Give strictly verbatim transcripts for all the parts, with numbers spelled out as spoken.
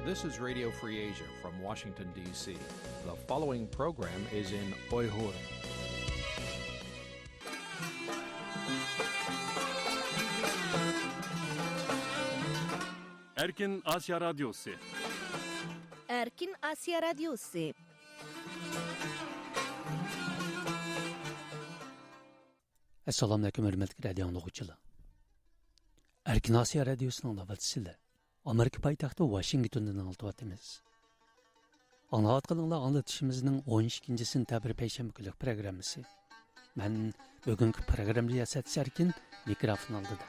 This is Radio Free Asia from Washington, D C. The following program is in Uyghur. Erkin Asya Radyosu. Erkin Asya Radyosu. Assalomu alaykum, hurmatli radio anglayg'uchilar. Erkin Osiyo radiosining navbatchisi. Amerika poytaxti Vashingtondan anglatyapmiz. Anglayotganinglar anglatishimizning o'n ikkinchi sentabr payshanba kunlik programmasi. Men bugungi programma riyosatchisi Erkin, mikrofon oldida.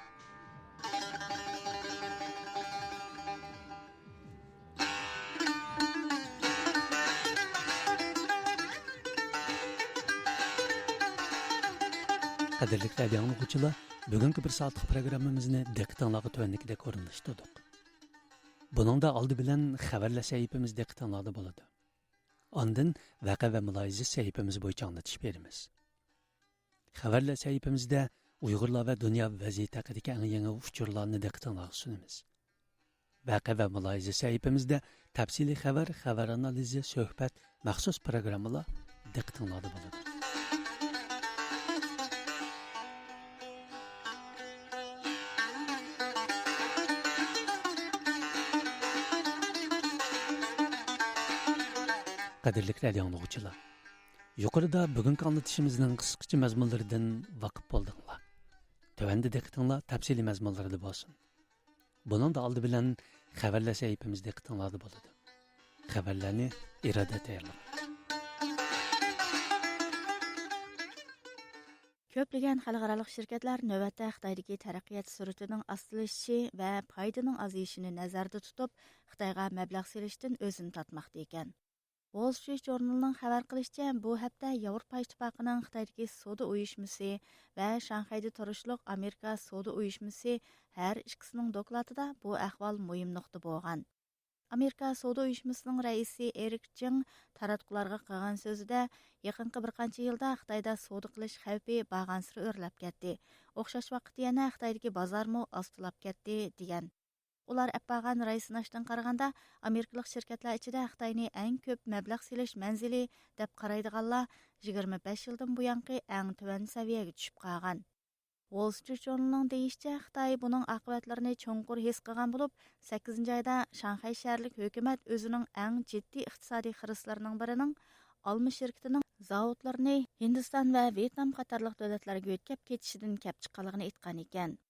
Qadrli radio anglayg'uchilar, bugungi bir soatlik programmamizni diqqatinglarga tuvandagidek o'rinlashtirdik. Buningda oldi bilan xabarlar sahifamiz diqqatinglarda bo'ladi. Ondan vaqa va mulohaza sahifamiz bo'yicha anglatish beramiz. Xabarlar sahifamizda Uyg'urlar va dunyo vaziyati haqidagi eng yangi uchurlarni diqqatingizga sunamiz. Vaqa va mulohaza sahifamizda tafsiliy xabar, xabar analizi, suhbat, maxsus programmalar diqqatinglarda bo'ladi. Qadrli radio anglayg'uchilar, yuqorida bugungi anglitishimizning qisqacha mazmunlaridan vaqif bo'ldinglar. Tuvanda diqqatinglar tafsiliy mazmunlarida bo'lsin. Buningda oldi bilan xabarlar sahifamiz diqqatinglarda bo'ladi. Xabarlarni Iroda tayyorladi. كۆپلىگەن خەلقئارالىق شىركەتلەر نۆۋەتتە خىتايدىكى تەرەققىيات سۈرئىتىنىڭ ئاستىلىشىشى ۋە پايدىنىڭ ئازىيىشىنى نەزەردە تۇتۇپ، خىتايغا مەبلەغ سېلىشتىن ئۆزىنى تارتماقتا ئىكەن. ۋول سترىت ژۇرنىلىنىڭ خەۋەر قىلىشىچە، بۇ ھەپتە ياۋروپا ئىتتىپاقىنىڭ خىتايدىكى سودا ئۇيۇشمىسى ۋە شاڭخەيدە تۇرۇشلۇق ئامېرىكا سودا ئۇيۇشمىسى ھەر ئىككىسىنىڭ دوكلاتىدا بۇ ئەھۋال مۇھىم نۇقتا بولغان. ئامېرىكا سودا ئۇيۇشمىسىنىڭ رەئىسى ئېرىك جىڭ تاراتقۇلارغا قىلغان سۆزىدە، يېقىنقى بىر قانچە يىلدا خىتايدا سودا قىلىش خەۋپى بارغانسېرى ئۆرلەپ كەتتى. ئوخشاش ۋاقىتتا يەنە خىتايدىكى بازارمۇ ئاستىلاپ كەتتى، دېگەن. ئۇلار ئەپ بارغان راي سىناشتىن قارىغاندا، ئامېرىكىلىق شىركەتلەر ئىچىدە خىتاينى ئەڭ كۆپ مەبلەغ سېلىش مەنزىلى دەپ قارايدىغانلار يىگىرمە بەش يىلدىن بۇيانقى ئەڭ تۆۋەن سەۋىيەگە چۈشۈپ قالغان. ۋول سترىت ژۇرنىلىنىڭ دېيىشىچە، خىتاي بۇنىڭ ئاقىۋەتلىرىنى چوڭقۇر ھېس قىلغان بولۇپ، سەككىزىنچى ئايدا شاڭخەي شەھەرلىك ھۆكۈمەت ئۆزىنىڭ ئەڭ جىددىي ئىقتىسادىي خىرىسلىرىنىڭ بىرىنىڭ ئالما شىركىتىنىڭ زاۋۇتلىرىنى ھىندىستان ۋە ۋيېتنام قاتارلىق دۆلەتلەرگە يۆتكەپ كېتىشىدىن كەپ چىققانلىقىنى ئېيتقان ئىكەن.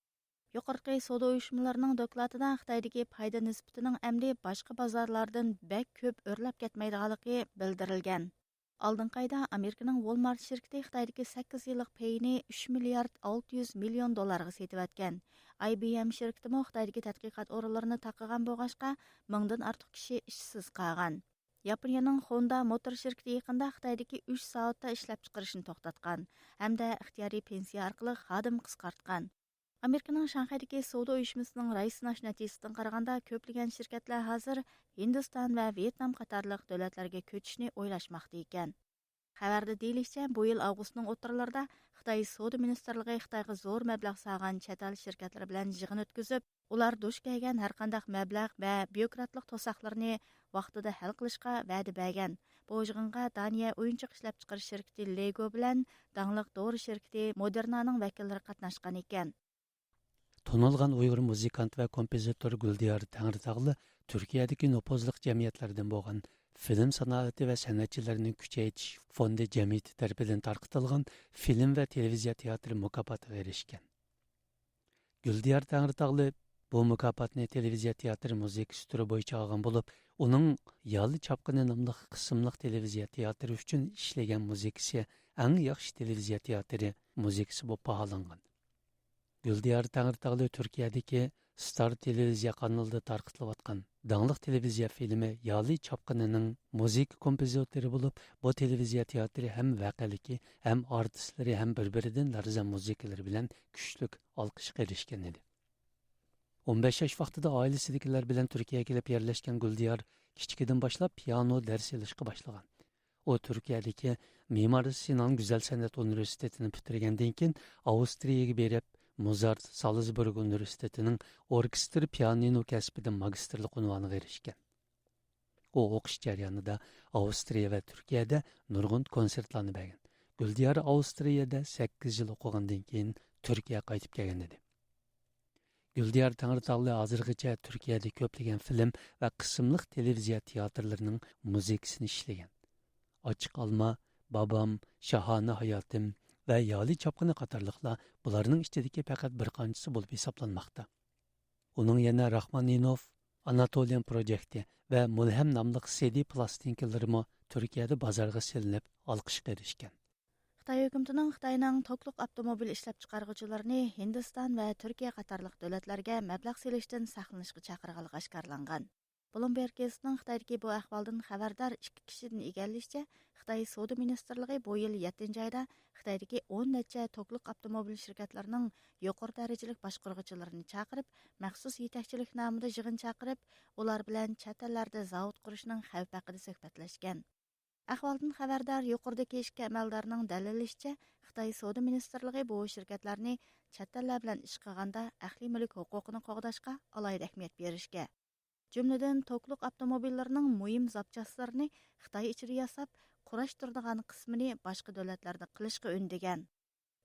يۇقىرىقى سودا ئۇيۇشمىلىرىنىڭ دوكلاتىدا خىتايدىكى پايدا نىسبىتىنىڭ ئەمدى باشقا بازارلاردىن بەك كۆپ ئۆرلەپ كەتمەيدىغانلىقى بىلدۈرۈلگەن. ئالدىنقى ئايدا ئامېرىكىنىڭ ۋولمارت شىركىتى خىتايدىكى سەككىز يىللىق پېيىنى ئۈچ مىليارد ئالتە يۈز مىليون دوللارغا سېتىۋەتكەن. ئاي بى ئېم شىركىتىمۇ خىتايدىكى تەتقىقات ئورۇنلىرىنى تاقىغان بولغاچقا، مىڭدىن ئارتۇق كىشى ئىشسىز قالغان. ياپونىيەنىڭ خوندا موتور شىركىتى يېقىندا خىتايدىكى ئۈچ سائەتتە ئىشلەپچىقىرىشنى توختاتقان ھەمدە ئىختىيارىي پېنسىيە ئارقىلىق خادىم قىسقارتقان. ئامېرىكىنىڭ شاڭخەيدىكى سودا ئۇيۇشمىسىنىڭ راي سىناش نەتىجىسىدىن قارىغاندا، كۆپلىگەن شىركەتلەر ھازىر ھىندىستان ۋە ۋيېتنام قاتارلىق دۆلەتلەرگە كۆچۈشنى ئويلاشماقتا ئىكەن. خەۋەردە دېيىلىشىچە، بۇ يىل ئاۋغۇستنىڭ ئوتتۇرىلىرىدا خىتاي سودا مىنىستىرلىقى خىتايغا زور مەبلەغ سالغان چەت ئەل شىركەتلىرى بىلەن يىغىن ئۆتكۈزۈپ، ئۇلار دۇچ كەلگەن ھەرقانداق مەبلەغ ۋە بيۇروكراتلىق توساقلىرىنى ۋاقتىدا ھەل قىلىشقا ۋەدە بەرگەن. بۇ يىغىنغا دانىيە ئويۇنچۇق ئىشلەپچىقىرىش شىركىتى لېگو بىلەن داڭلىق دورا شىركىتى مودېرنانىڭ ۋەكىللىرى قاتناشقان ئىكەن. تونۇلغان ئۇيغۇر مۇزىكانت ۋە كومپوزىتور گۈلدىيار تەڭرىتاغلى تۈركىيەدىكى نوپۇزلۇق جەمئىيەتلەردىن بولغان فىلىم سانائىتى ۋە سەنئەتچىلىرىنى كۈچەيتىش فوندى جەمئىيىتى تەرىپىدىن تارقىتىلغان فىلىم ۋە تېلېۋىزىيە تىياتىرى مۇكاپاتىغا ئېرىشكەن. گۈلدىيار تەڭرىتاغلى بۇ مۇكاپاتنى تېلېۋىزىيە تىياتىرى مۇزىكىسى تۈرى بويىچە ئالغان بولۇپ، ئۇنىڭ يالى چاپقىنى ناملىق قىسىملىق تېلېۋىزىيە تىياتىرى ئۈچۈن ئىشلىگەن مۇزىكىسى ئەڭ ياخشى تېلېۋىزىيە تىياتىرى مۇزىكىسى بولۇپ باھالانغان. گۈلدىيار تەڭرىتاغلى تۈركىيەدىكى ستار تېلېۋىزىيە قانىلىدا تارقىتىلىۋاتقان داڭلىق تېلېۋىزىيە فىلىمى يالى چاپقىنىنىڭ مۇزىكا كومپوزىتورى بولۇپ، بۇ تېلېۋىزىيە تىياتىرى ھەم ۋەقەلىكى، ھەم ئارتىسلىرى، ھەم بىر-بىرىدىن لەرزان مۇزىكىلىرى بىلەن كۈچلۈك ئالقىشقا ئېرىشكەن ئىدى. ئون بەش ياش ۋاقتىدا ئائىلىسىدىكىلەر بىلەن تۈركىيەگە كېلىپ يەرلەشكەن گۈلدىيار كىچىكىدىن باشلاپ پىيانو دەرس ئېلىشقا باشلىغان. ئۇ تۈركىيەدىكى مىمار سىنان گۈزەل سەنئەت ئۇنىۋېرسىتېتىنى پۈتتۈرگەندىن كېيىن، ئاۋسترىيەگە بېرىپ، موزارت سالزبۇرگ ئۇنىۋېرسىتېتىنىڭ ئوركېستىر پىيانىنو كەسپىدە ماگىستىرلىق ئۇنۋانىغا ئېرىشكەن. بۇ ئوقۇش جەريانىدا ئاۋسترىيە ۋە تۈركىيەدە نۇرغۇن كونسېرتلارنى بەرگەن. گۈلدىيار ئاۋسترىيەدە سەككىز يىل ئوقۇغاندىن كېيىن تۈركىيەگە قايتىپ كەلگەن ئىدى. گۈلدىيار تەڭرىتاغلى ھازىرغىچە تۈركىيەدە كۆپلىگەن فىلىم ۋە قىسىملىق تېلېۋىزىيە تىياتىرلىرىنىڭ مۇزىكىسىنى ئىشلىگەن. ئاچچىق ئالما، بابام، شاھانە ھاياتىم ۋە يالى چاپقىنى قاتارلىقلار بۇلارنىڭ ئىچىدىكى پەقەت بىر قانچىسى بولۇپ ھېسابلانماقتا. ئۇنىڭ يەنە راخمانىنوف، ئاناتولىيان پروجېكتى ۋە مۇلھەم ناملىق سىدى پىلاستىنكىلىرىمۇ تۈركىيەدە بازارغا سېلىنىپ ئالقىشقا ئېرىشكەن. خىتاي ھۆكۈمىتىنىڭ خىتاينىڭ توكلۇق ئاپتوموبىل ئىشلەپچىقارغۇچىلىرىنى ھىندىستان ۋە تۈركىيە قاتارلىق دۆلەتلەرگە مەبلەغ سېلىشتىن ساقلىنىشقا چاقىرغانلىقى ئاشكارىلانغان. بلومبېرگ گېزىتىنىڭ خىتايدىكى بۇ ئەھۋالدىن خەۋەردار ئىككى كىشىدىن ئىگىلىشىچە، خىتاي سودا مىنىستىرلىقى بۇ يىل يەتتىنچى ئايدا خىتايدىكى ئون نەچچە توكلۇق ئاپتوموبىل شىركەتلىرىنىڭ يۇقىرى دەرىجىلىك باشقۇرغۇچىلىرىنى چاقىرىپ، مەخسۇس يېتەكچىلىك نامىدا يىغىن چاقىرىپ، ئۇلار بىلەن چەت ئەللەردە زاۋۇت قۇرۇشنىڭ خەۋپى ھەققىدە سۆھبەتلەشكەن. ئەھۋالدىن خەۋەردار يۇقىرىدىكى ئىككى ئەمەلدارنىڭ دەلىللىشىچە، خىتاي سودا مىنىستىرلىقى بۇ شىركەتلەرنى چەت ئەللەر بىلەن ئىش قىلغاندا ئەقلىي مۈلۈك ھوقۇقىنى قوغداشقا ئالاھىدە ئەھمىيەت بېرىشكە، جۈملىدىن توكلۇق ئاپتوموبىللىرىنىڭ مۇھىم زاپچاسلىرىنى خىتاي ئىچىدە ياساپ، قۇراشتۇرىدىغان قىسمىنى باشقا دۆلەتلەردە قىلىشقا ئۈندىگەن.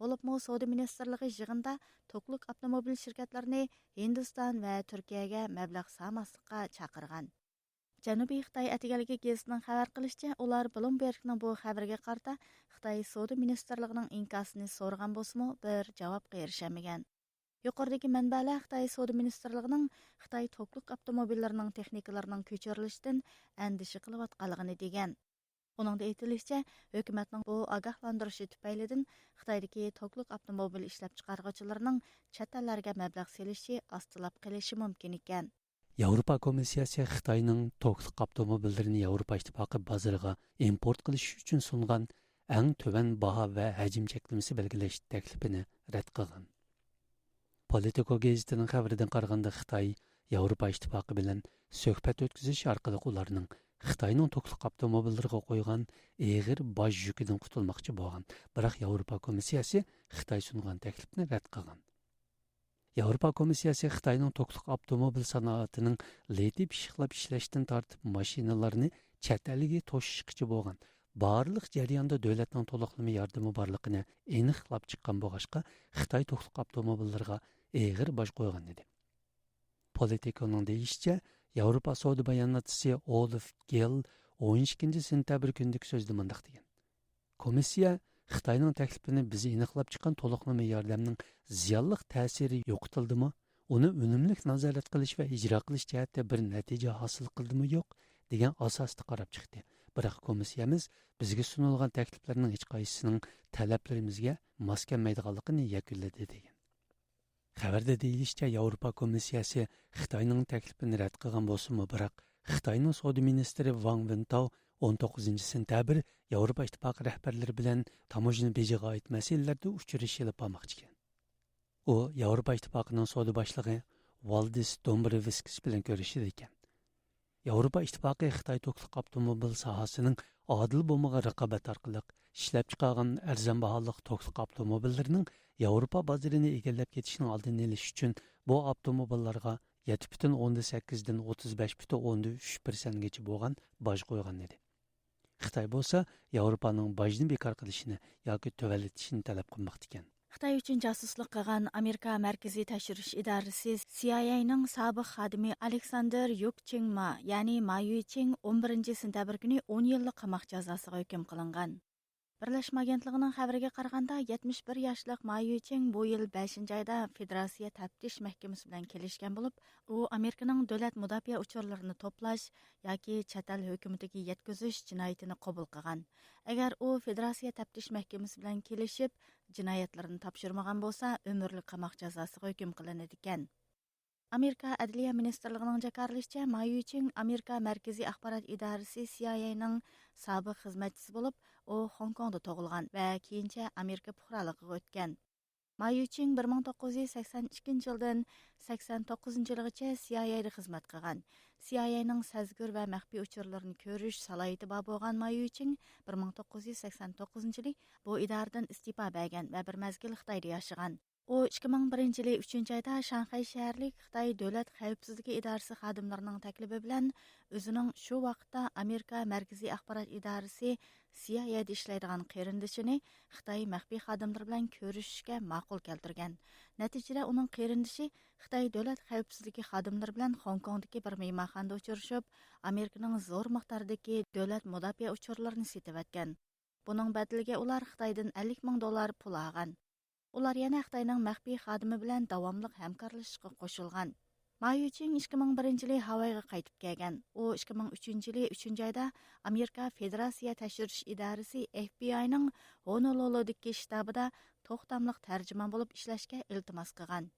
بولۇپمۇ سودا مىنىستىرلىقى يىغىندا توكلۇق ئاپتوموبىل شىركەتلىرىنى ھىندىستان ۋە تۈركىيەگە مەبلەغ سالماسلىققا چاقىرغان. جەنۇبىي خىتاي ئەتىگەنلىكى گېزىتىنىڭ خەۋەر قىلىشىچە، ئۇلار بلومبېرگنىڭ بۇ خەۋىرىگە قارىتا خىتاي سودا مىنىستىرلىقىنىڭ ئىنكاسىنى سورىغان بولسىمۇ، بىر جاۋابقا ئېرىشەلمىگەن. يۇقىرىدىكى مەنبەلەر خىتاي سودا مىنىستىرلىقىنىڭ خىتاي توكلۇق ئاپتوموبىللىرىنىڭ تېخنىكىلىرىنىڭ كۆچۈرۈلۈشىدىن ئەندىشە قىلىۋاتقانلىقىنى دېگەن. ئۇنىڭدا ئېيتىلىشىچە، ھۆكۈمەتنىڭ بۇ ئاگاھلاندۇرۇشى تۈپەيلىدىن خىتايدىكى توكلۇق ئاپتوموبىل ئىشلەپچىقارغۇچىلىرىنىڭ چەت ئەللەرگە مەبلەغ سېلىشى ئاستىلاپ قېلىشى مۇمكىن ئىكەن. ياۋروپا كومىسسىيەسى خىتاينىڭ توكلۇق ئاپتوموبىللىرىنى ياۋروپا ئىتتىپاقى بازىرىغا ئىمپورت قىلىش ئۈچۈن سۇنغان ئەڭ تۆۋەن باھا ۋە ھەجىم چەكلىمىسى بەلگىلەش تەكلىپىنى رەت قىلغان. پولىتىكو گېزىتىنىڭ خەۋىرىدىن قارىغاندا، خىتاي ياۋروپا ئىتتىپاقى بىلەن سۆھبەت ئۆتكۈزۈش ئارقىلىق ئۇلارنىڭ خىتاينىڭ توكلۇق ئاپتوموبىللىرىغا قويغان ئېغىر باج يۈكىدىن قۇتۇلماقچى بولغان، بىراق ياۋروپا كومىسسىيەسى خىتاي سۇنغان تەكلىپنى رەت قىلغان. ياۋروپا كومىسسىيەسى خىتاينىڭ توكلۇق ئاپتوموبىل سانائىتىنىڭ لىتىي پىششىقلاپ ئىشلەشتىن تارتىپ ماشىنىلارنى چەت ئەلگە توشۇشقىچە بولغان بارلىق جەرياندا دۆلەتنىڭ تولۇقلىما ياردىمى بارلىقىنى ئېنىقلاپ چىققان بولغاچقا، خىتاي توكلۇق ئاپتوموبىللىرىغا ئېغىر باج قويغان ئىدى. پولىتىكونىڭ دېيىشىچە، ياۋروپا سودا باياناتچىسى ئولىف گېل ئون ئىككىنچى سېنتەبىر كۈنىدىكى سۆزىدە مۇنداق دېگەن: كومىسسىيە خىتاينىڭ تەكلىپىنى بىز ئېنىقلاپ چىققان تولۇقلىما ياردەمنىڭ زىيانلىق تەسىرى يوقىتىلدىمۇ، ئۇنى ئۈنۈملۈك نازارەت قىلىش ۋە ئىجرا قىلىش جەھەتتە بىر نەتىجە ھاسىل قىلدىمۇ يوق، دېگەن ئاساستا قاراپ چىقتى. بىراق كومىسسىيەمىز بىزگە سۇنۇلغان تەكلىپلەرنىڭ ھېچقايسىسىنىڭ تەلەپلىرىمىزگە ماس كەلمەيدىغانلىقىنى يەكۈنلىدى، دېگەن. خەۋەردە دېيىلىشىچە، ياۋروپا كومىسسىيەسى خىتاينىڭ تەكلىپىنى رەت قىلغان بولسىمۇ، بىراق خىتاينىڭ سودا مىنىستىرى ۋاڭ ۋېنتاۋ ئون توققۇزىنچى سېنتەبىر ياۋروپا ئىتتىپاقى رەھبەرلىرى بىلەن تاموژنا بېجىغا ئائىت مەسىلىلەردە ئۇچرىشىش ئېلىپ بارماقچى ئىكەن. ئۇ ياۋروپا ئىتتىپاقىنىڭ سودا باشلىقى ۋالدىس دومبروۋسكىس بىلەن كۆرۈشىدىكەن. ياۋروپا ئىتتىپاقى خىتاي توكلۇق ئاپتوموبىل ساھەسىنىڭ ئادىل بولمىغان رىقابەت ئارقىلىق ئىشلەپچىقارغان ئەرزان باھالىق توكلۇق ئاپتوموبىللىرىنىڭ ياۋروپا بازىرىنى ئىگىلەپ كېتىشىنىڭ ئالدىنى ئېلىش ئۈچۈن بۇ ئاپتوموبىللارغا يەتتە پۈتۈن ئوندىن سەككىزدىن ئوتتۇز بەش پۈتۈن ئوندىن ئۈچ پىرسەنتكىچە بولغان باج قويغان ئىدى. خىتاي بولسا ياۋروپانىڭ باجنى بىكار قىلىشىنى ياكى تۆۋەنلىتىشىنى تەلەپ قىلماقتا ئىكەن. خىتاي ئۈچۈن جاسۇسلۇق قىلغان ئامېرىكا مەركىزىي تەكشۈرۈش ئىدارىسى سى ئاي ئەينىڭ سابىق خادىمى ئالېكساندېر يۇك چىڭ ما، يەنى ما يۈچىڭ ئون بىرىنچى سېنتەبىر كۈنى ئون يىللىق قاماق جازاسىغا ھۆكۈم قىلىنغان. بىرلەشمە ئاگېنتلىقىنىڭ خەۋىرىگە قارىغاندا، يەتمىش بىر ياشلىق ما يۈچىڭ بۇ يىل بەشىنچى ئايدا فېدېراتسىيە تەپتىش مەھكىمىسى بىلەن كېلىشكەن بولۇپ، ئۇ ئامېرىكىنىڭ دۆلەت مۇداپىئە ئۇچۇرلىرىنى توپلاش ياكى چەت ئەل ھۆكۈمىتىگە يەتكۈزۈش جىنايىتىنى قوبۇل قىلغان. ئەگەر ئۇ فېدېراتسىيە تەپتىش مەھكىمىسى بىلەن كېلىشىپ، جىنايەتلىرىنى تاپشۇرمىغان بولسا، ئۆمۈرلۈك قاماق جازاسىغا ھۆكۈم قىلىنىدىكەن. ئامېرىكا ئەدلىيە مىنىستىرلىقىنىڭ جاكارلىشىچە، ما يۈچىڭ ئامېرىكا مەركىزىي ئاخبارات ئىدارىسى سى ئاي ئەينىڭ سابىق خىزمەتچىسى بولۇپ، ئۇ خوڭكوڭدا تۇغۇلغان ۋە كېيىنچە ئامېرىكا پۇقرالىقىغا ئۆتكەن. ما يۈچىڭ بىر مىڭ توققۇز يۈز سەكسەن ئىككىنچى يىلدىن سەكسەن توققۇزىنچى يىلىغىچە سى ئاي ئەيدە خىزمەت قىلغان. سى ئاي ئەينىڭ سەزگۈر ۋە مەخپىي ئۇچۇرلىرىنى كۆرۈش سالاھىيىتى بار بولغان ما يۈچىڭ بىر مىڭ توققۇز يۈز سەكسەن توققۇزىنچى يىلى بۇ ئىدارىدىن ئىستېپا بەرگەن ۋە بىر مەزگىل خىتايدا ياشىغان. ئۇ ئىككى مىڭ بىرىنچى يىلى ئۈچىنچى ئايدا شاڭخەي شەھەرلىك خىتاي دۆلەت خەۋپسىزلىكى ئىدارىسى خادىملىرىنىڭ تەكلىپى بىلەن ئۆزىنىڭ شۇ ۋاقىتتا ئامېرىكا مەركىزىي ئاخبارات ئىدارىسى سىيائىيەدە ئىشلەيدىغان قېرىندىشىنى خىتاي مەخپىي خادىملىرى بىلەن كۆرۈشۈشكە ماقۇل كەلتۈرگەن. نەتىجىدە ئۇنىڭ قېرىندىشى خىتاي دۆلەت خەۋپسىزلىكى خادىملىرى بىلەن خوڭكوڭدىكى بىر مېھمانخانىدا ئۇچرىشىپ، ئامېرىكىنىڭ زور مىقداردىكى دۆلەت مۇداپىئە ئۇچۇرلىرىنى سېتىۋەتكەن. بۇنىڭ بەدىلىگە ئۇلار خىتايدىن ئەللىك مىڭ دوللار پۇل ئالغان. ئۇلار يەنە خىتاينىڭ مەخپىي خادىمى بىلەن داۋاملىق ھەمكارلىشىشقا قوشۇلغان. ما يۈچىڭ ئىككى مىڭ بىرىنچى يىلى ھاۋايغا قايتىپ كەلگەن. ئۇ ئىككى مىڭ ئۈچىنچى يىلى ئۈچىنچى ئايدا ئامېرىكا فېدېراتسىيە تەكشۈرۈش ئىدارىسى، ئېف بى ئاينىڭ ھونولۇلۇدىكى شتابىدا توختاملىق تەرجىمان بولۇپ ئىشلەشكە ئىلتىماس قىلغان.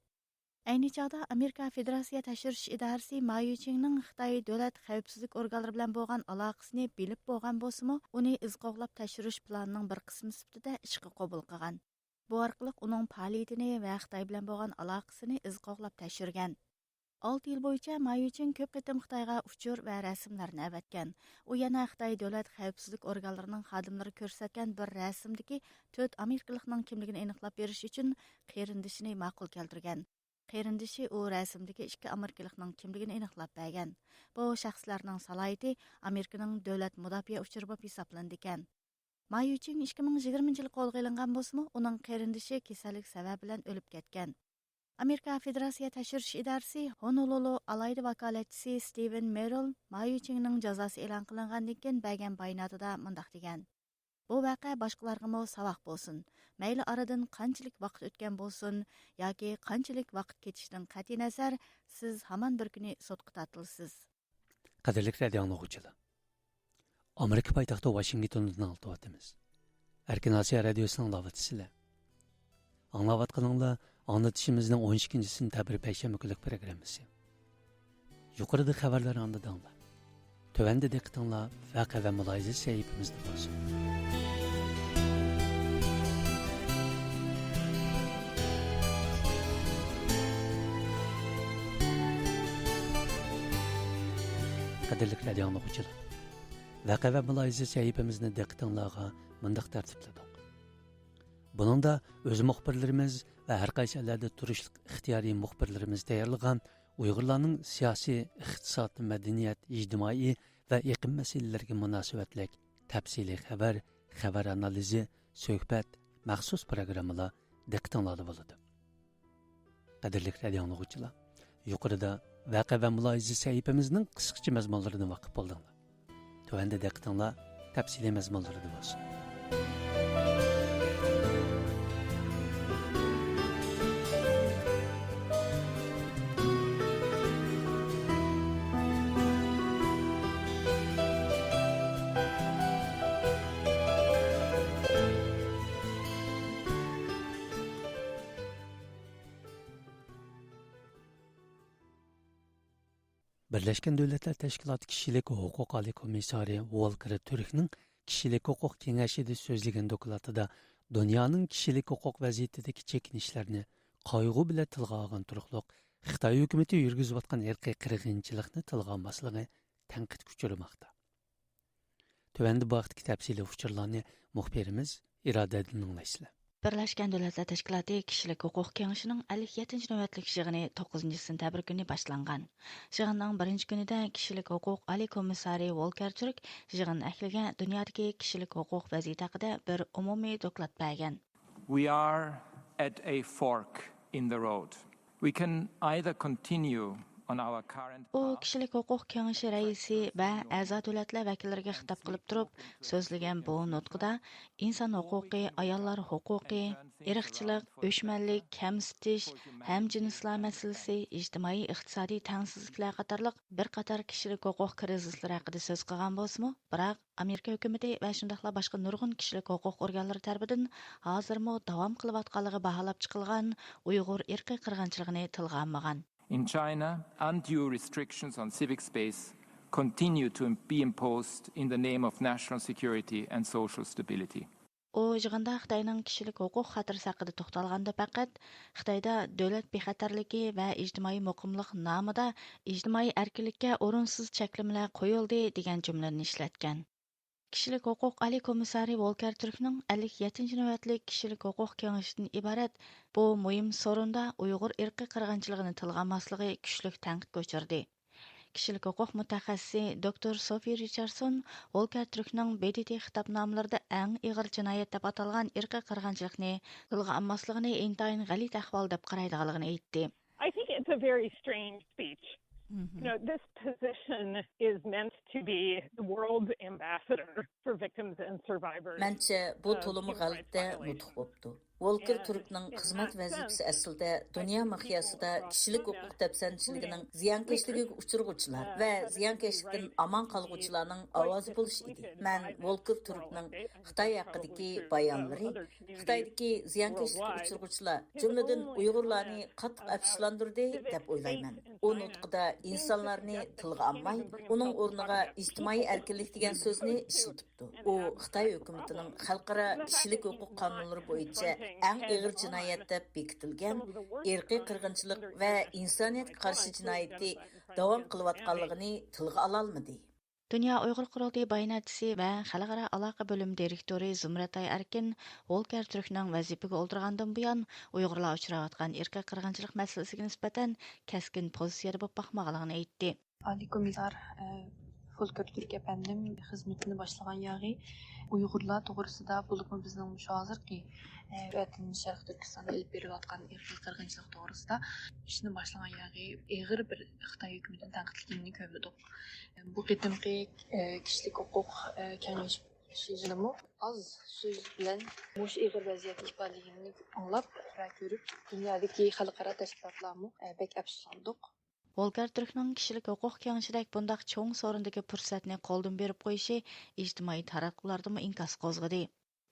ئەينى چاغدا ئامېرىكا فېدېراتسىيە تەكشۈرۈش ئىدارىسى ما يۈچىڭنىڭ خىتاي دۆلەت خەۋپسىزلىك ئورگانلىرى بىلەن بولغان ئالاقىسىنى بىلىپ بولغان بولسىمۇ، ئۇنى ئىز قوغلاپ تەكشۈرۈش پىلانىنىڭ بىر قىسمى سۈپىتىدە ئىشقا قوبۇل قىلغان. بۇ ئارقىلىق ئۇنىڭ پائالىيىتىنى ۋە خىتاي بىلەن بولغان ئالاقىسىنى ئىز قوغلاپ تەكشۈرگەن. ئالتە يىل بويىچە ما يۈچىڭ كۆپ قېتىم خىتايغا ئۇچۇر ۋە رەسىملەرنى ئەۋەتكەن. ئۇ يەنە خىتاي دۆلەت خەۋپسىزلىك ئورگانلىرىنىڭ خادىملىرى كۆرسەتكەن بىر رەسىمدىكى تۆت ئامېرىكىلىقنىڭ كىملىكىنى ئېنىقلاپ بېرىش ئۈچۈن قېرىندىشىنى ماقۇل كەلتۈرگەن. قېرىندىشى ئۇ رەسىمدىكى ئىككى ئامېرىكىلىقنىڭ كىملىكىنى ئېنىقلاپ بەرگەن. بۇ شەخسلەرنىڭ سالاھىيىتى ئامېرىكىنىڭ دۆلەت مۇداپىئە ئۇچۇرى بولۇپ ھېسابلىنىدىكەن. ما يۈچىڭ ئىككى مىڭ يىگىرمىنچى يىلى قولغا ئېلىنغان بولسىمۇ، ئۇنىڭ قېرىندىشى كېسەللىك سەۋەبى بىلەن ئۆلۈپ كەتكەن. ئامېرىكا فېدېراتسىيە تەكشۈرۈش ئىدارىسى ھونولۇلۇ ئالاھىدە ۋاكالەتچىسى ستىۋېن مېررىل ما يۈچىڭنىڭ جازاسى ئېلان قىلىنغاندىن كېيىن بەرگەن باياناتىدا مۇنداق دېگەن: «بۇ ۋەقە باشقىلارغىمۇ ساۋاق بولسۇن. مەيلى ئارىدىن قانچىلىك ۋاقىت ئۆتكەن بولسۇن ياكى قانچىلىك ۋاقىت كېتىشىدىن قەتئىينەزەر، سىز ھامان بىر كۈنى سوتقا تارتىلىسىز.» قەدىرلىك رادىئو ئاڭلىغۇچىلار، ئامېرىكا پايتەختى ۋاشىنگتوندىن ئاڭلىتىۋاتىمىز. ئەركىن ئاسىيا رادىيوسىنى ئاڭلاۋاتىسىلەر. ئاڭلاۋاتقىنىڭلار ئاڭلىتىشىمىزنىڭ ئون ئىككىنچى سېنتەبىر پەيشەنبە كۈنلۈك پروگراممىسى. يۇقىرىدا خەۋەرلەرنى ئاڭلىدىڭلار. تۆۋەندە دىققىتىڭلار ۋەقە ۋە مۇلاھىزە سەھىپىمىزدە بولسۇن. قەدىرلىك رادىئو ئاڭلىغۇچىلار، ۋەقە ۋە مۇلاھىزە سەھىپىمىزنى دىققىتىڭلارغا مۇنداق تەرتىپلىدۇق. بۇنىڭدا ئۆز مۇخبىرلىرىمىز ۋە ھەر قايسى ئەللەردە تۇرۇشلۇق ئىختىيارىي مۇخبىرلىرىمىز تەييارلىغان ئۇيغۇرلارنىڭ سىياسىي، ئىقتىساد، مەدەنىيەت، ئىجتىمائىي ۋە ئېقىم مەسىلىلىرىگە مۇناسىۋەتلىك تەپسىلىي خەۋەر، خەۋەر ئانالىزى، سۆھبەت، مەخسۇس پروگراممىلار دىققىتىڭلاردا بولىدۇ. قەدىرلىك رادىئو ئاڭلىغۇچىلار، يۇقىرىدا ۋەقە ۋە مۇلاھىزە سەھىپىمىزنىڭ قىسقىچە مەزمۇنلىرىدىن ۋاقىپ بولدۇڭلار. تۆۋەندە دىققىتىڭلار تەپسىلىي مەزمۇنلىرىدا بولسۇن. بىرلەشكەن دۆلەتلەر تەشكىلاتى كىشىلىك ھوقۇق ئالىي كومىسسارى ۋولكېر تۈركنىڭ كىشىلىك ھوقۇق كېڭەشىدە سۆزلىگەن دوكلاتىدا دۇنيانىڭ كىشىلىك ھوقۇق ۋەزىيىتىدىكى چېكىنىشلەرنى قايغۇ بىلەن تىلغا ئالغان تۇرۇقلۇق، خىتاي ھۆكۈمىتى يۈرگۈزۈۋاتقان ئىرقىي قىرغىنچىلىقنى تىلغا ئالماسلىقى تەنقىدكە ئۇچرىماقتا. تۆۋەندە بۇ ھەقتىكى تەپسىلىي ئۇچۇرلارنى مۇخبىرىمىز ئىرادەدىن ئاڭلايسىلەر. بىرلەشكەن دۆلەتلەر تەشكىلاتى كىشىلىك ھوقۇق كېڭىشىنىڭ ئەللىك يەتتىنچى نۆۋەتلىك يىغىنى توققۇزىنچى سېنتەبىر كۈنى باشلانغان. يىغىننىڭ بىرىنچى كۈنىدە كىشىلىك ھوقۇق ئالىي كومىسسارى ۋولكېر تۈرك يىغىن ئەھلىگە دۇنيادىكى كىشىلىك ھوقۇق ۋەزىيىتى ھەققىدە بىر ئومۇمىي دوكلات بەرگەن. We are at a fork in the road. We can either continue on our current ئۇ path كىشىلىك ھوقۇق كېڭىشى رەئىسى ۋە ئەزا دۆلەتلەر ۋەكىللىرىگە خىتاب قىلىپ تۇرۇپ سۆزلىگەن بۇ نۇتقىدا ئىنسان ھوقۇقى، ئاياللار ھوقۇقى، ئىرقچىلىق، ئۆچمەنلىك، كەمسىتىش، ھەمجىنسلار مەسىلىسى، ئىجتىمائىي ئىقتىسادىي تەڭسىزلىكلەر قاتارلىق بىر قاتار كىشىلىك ھوقۇق كىرىزىسلىرى ھەققىدە سۆز قىلغان بولسىمۇ، بىراق ئامېرىكا ھۆكۈمىتى ۋە شۇنداقلا باشقا نۇرغۇن كىشىلىك ھوقۇق ئورگانلىرى تەرىپىدىن ھازىرمۇ داۋام قىلىۋاتقانلىقى باھالاپ چىقىلغان ئۇيغۇر ئىرقىي قىرغىنچىلىقىنى تىلغا ئالمىغان. In China, undue restrictions on civic space continue to be imposed in the name of national security and social stability. ئۇ يىغىندا خىتاينىڭ كىشىلىك ھوقۇق خاتىرىسى ھەققىدە توختالغاندا پەقەت خىتايدا دۆلەت بىخەتەرلىكى ۋە ئىجتىمائىي مۇقىملىق نامىدا ئىجتىمائىي ئەركىنلىككە ئورۇنسىز چەكلىمىلەر قويۇلدى دېگەن جۈملىنى ئىشلەتكەن. كىشىلىك ھوقۇق ئالىي كومىسسارى ۋولكەر تۈركنىڭ ئەللىك يەتتىنچى نۆۋەتلىك كىشىلىك ھوقۇق كېڭىشىدىن ئىبارەت بۇ مۇھىم سورۇندا ئۇيغۇر ئىرقىي قىرغىنچىلىقىنى تىلغا ئالماسلىقى كۈچلۈك تەنقىدكە ئۇچرىدى. كىشىلىك ھوقۇق مۇتەخەسسىسى دوكتور سوفى رىچاردسون ۋولكەر تۈركنىڭ ب د ت خىتابنامىلىرىدا ئەڭ ئېغىر جىنايەت دەپ ئاتالغان ئىرقىي قىرغىنچىلىقنى تىلغا ئالماسلىقىنى ئىنتايىن غەلىتە ئەھۋال دەپ قارايدىغانلىقىنى ئېيتتى. I think it's a very strange speech. You know, this position is meant to be the world's ambassador for victims and survivors. مەنچە، بۇ تولىمۇ غەلىتە نۇتۇق بوپتۇ. ۋولكېر تۈركنىڭ خىزمەت ۋەزىپىسى ئەسلىدە دۇنيا مىقياسىدا كىشىلىك ھوقۇق دەپسەندىچىلىكىنىڭ زىيانكەشلىكىگە ئۇچرىغۇچىلار ۋە زىيانكەشلىكتىن ئامان قالغۇچىلارنىڭ ئاۋازى بولۇش ئىدى. مەن ۋولكېر تۈركنىڭ خىتاي ھەققىدىكى بايانلىرى، خىتايدىكى زىيانكەشلىككە ئۇچرىغۇچىلار، جۈملىدىن ئۇيغۇرلارنى قاتتىق ئەپسۇسلاندۇردى دەپ ئويلايمەن. ئۇ نۇتقىدا ئىنسانلارنى تىلغا ئالماي، ئۇنىڭ ئورنىغا ئىجتىمائىي ئەركىنلىك دېگەن سۆزنى ئىشلىتىپتۇ. ئۇ خىتاي ھۆكۈمىتىنىڭ خەلقئارا كىشىلىك ھوقۇق قانۇنلىرى بويىچە ئەڭ ئېغىر جىنايەت دەپ بېكىتىلگەن ئىرقىي قىرغىنچىلىق ۋە ئىنسانىيەتكە قارشى جىنايىتى داۋام قىلىۋاتقانلىقىنى تىلغا ئالالمىدى. دۇنيا ئۇيغۇر قۇرۇلتىيى باياناتچىسى ۋە خەلقئارا ئالاقە بۆلۈمى دىرېكتورى زۇمرەت ئايئەركىن ۋولكېر تۈركنىڭ ۋەزىپىگە ئولتۇرغاندىن بۇيان، ئۇيغۇرلار ئۇچراۋاتقان ئىرقىي قىرغىنچىلىق مەسىلىسىگە نىسبەتەن كەسكىن پوزىتسىيەدە بولۇپ باقمىغانلىقىنى ئېيتتى. ئالىي كومىسسار، ئە، فولكېر تۈرك ئەپەندىم خىزمىتىنى باشلىغان ياغى ئۇيغۇرلار توغرىسىدا، بولۇپمۇ بىزنىڭ مۇشۇ ھازىرقى، ئە، ۋەتىنىمىز شەرقىي تۈركىستاندا ئېلىپ بېرىۋاتقان ئىرقىي قىرغىنچىلىق توغرىسىدا ئىشنى باشلىغان ياغى ئېغىر بىر خىتاي ھۆكۈمىتىنى تەنقىدلىگىنىنى كۆرمىدۇق. بۇ قېتىمقى، ئە، كىشىلىك ھوقۇق، ئە، كېڭىشى يىلىمۇ ئاز سۆز بىلەن مۇشۇ ئېغىر ۋەزىيەتنى ئىپادىلىگىنىنى ئاڭلاپ ۋە كۆرۈپ، دۇنيادىكى خەلقئارا تەشكىلاتلارمۇ، ئە، بەك ئەپسۇسلاندۇق. ۋولكېر تۈركنىڭ كىشىلىك ھوقۇق كېڭىشىدەك بۇنداق چوڭ سورۇندىكى پۇرسەتنى قولدىن بېرىپ قويۇشى ئىجتىمائىي تاراتقۇلاردىمۇ ئىنكاس قوزغىدى.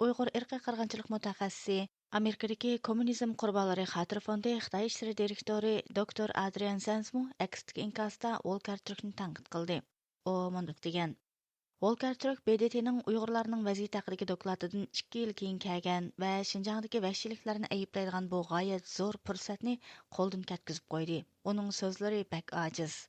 ئۇيغۇر ئىرقىي قىرغىنچىلىق مۇتەخەسسىسى، ئامېرىكىدىكى كوممۇنىزم قۇربانلىرى خاتىرە فوندى خىتاي ئىشلىرى دىرېكتورى دوكتور ئادرىيان سەنسمۇ ئەكستىكى ئىنكاسىدا ۋولكېر تۈركنى تەنقىد قىلدى. ئۇ مۇنداق دېگەن: ۋولكېر تۈرك ب د ت نىڭ ئۇيغۇرلارنىڭ ۋەزىيىتى ھەققىدىكى دوكلاتىدىن ئىككى يىل كېيىن كەلگەن ۋە شىنجاڭدىكى ۋەھشىيلىكلەرنى ئەيىبلەيدىغان بۇ غايەت زور پۇرسەتنى قولدىن كەتكۈزۈپ قويدى. ئۇنىڭ سۆزلىرى بەك ئاجىز.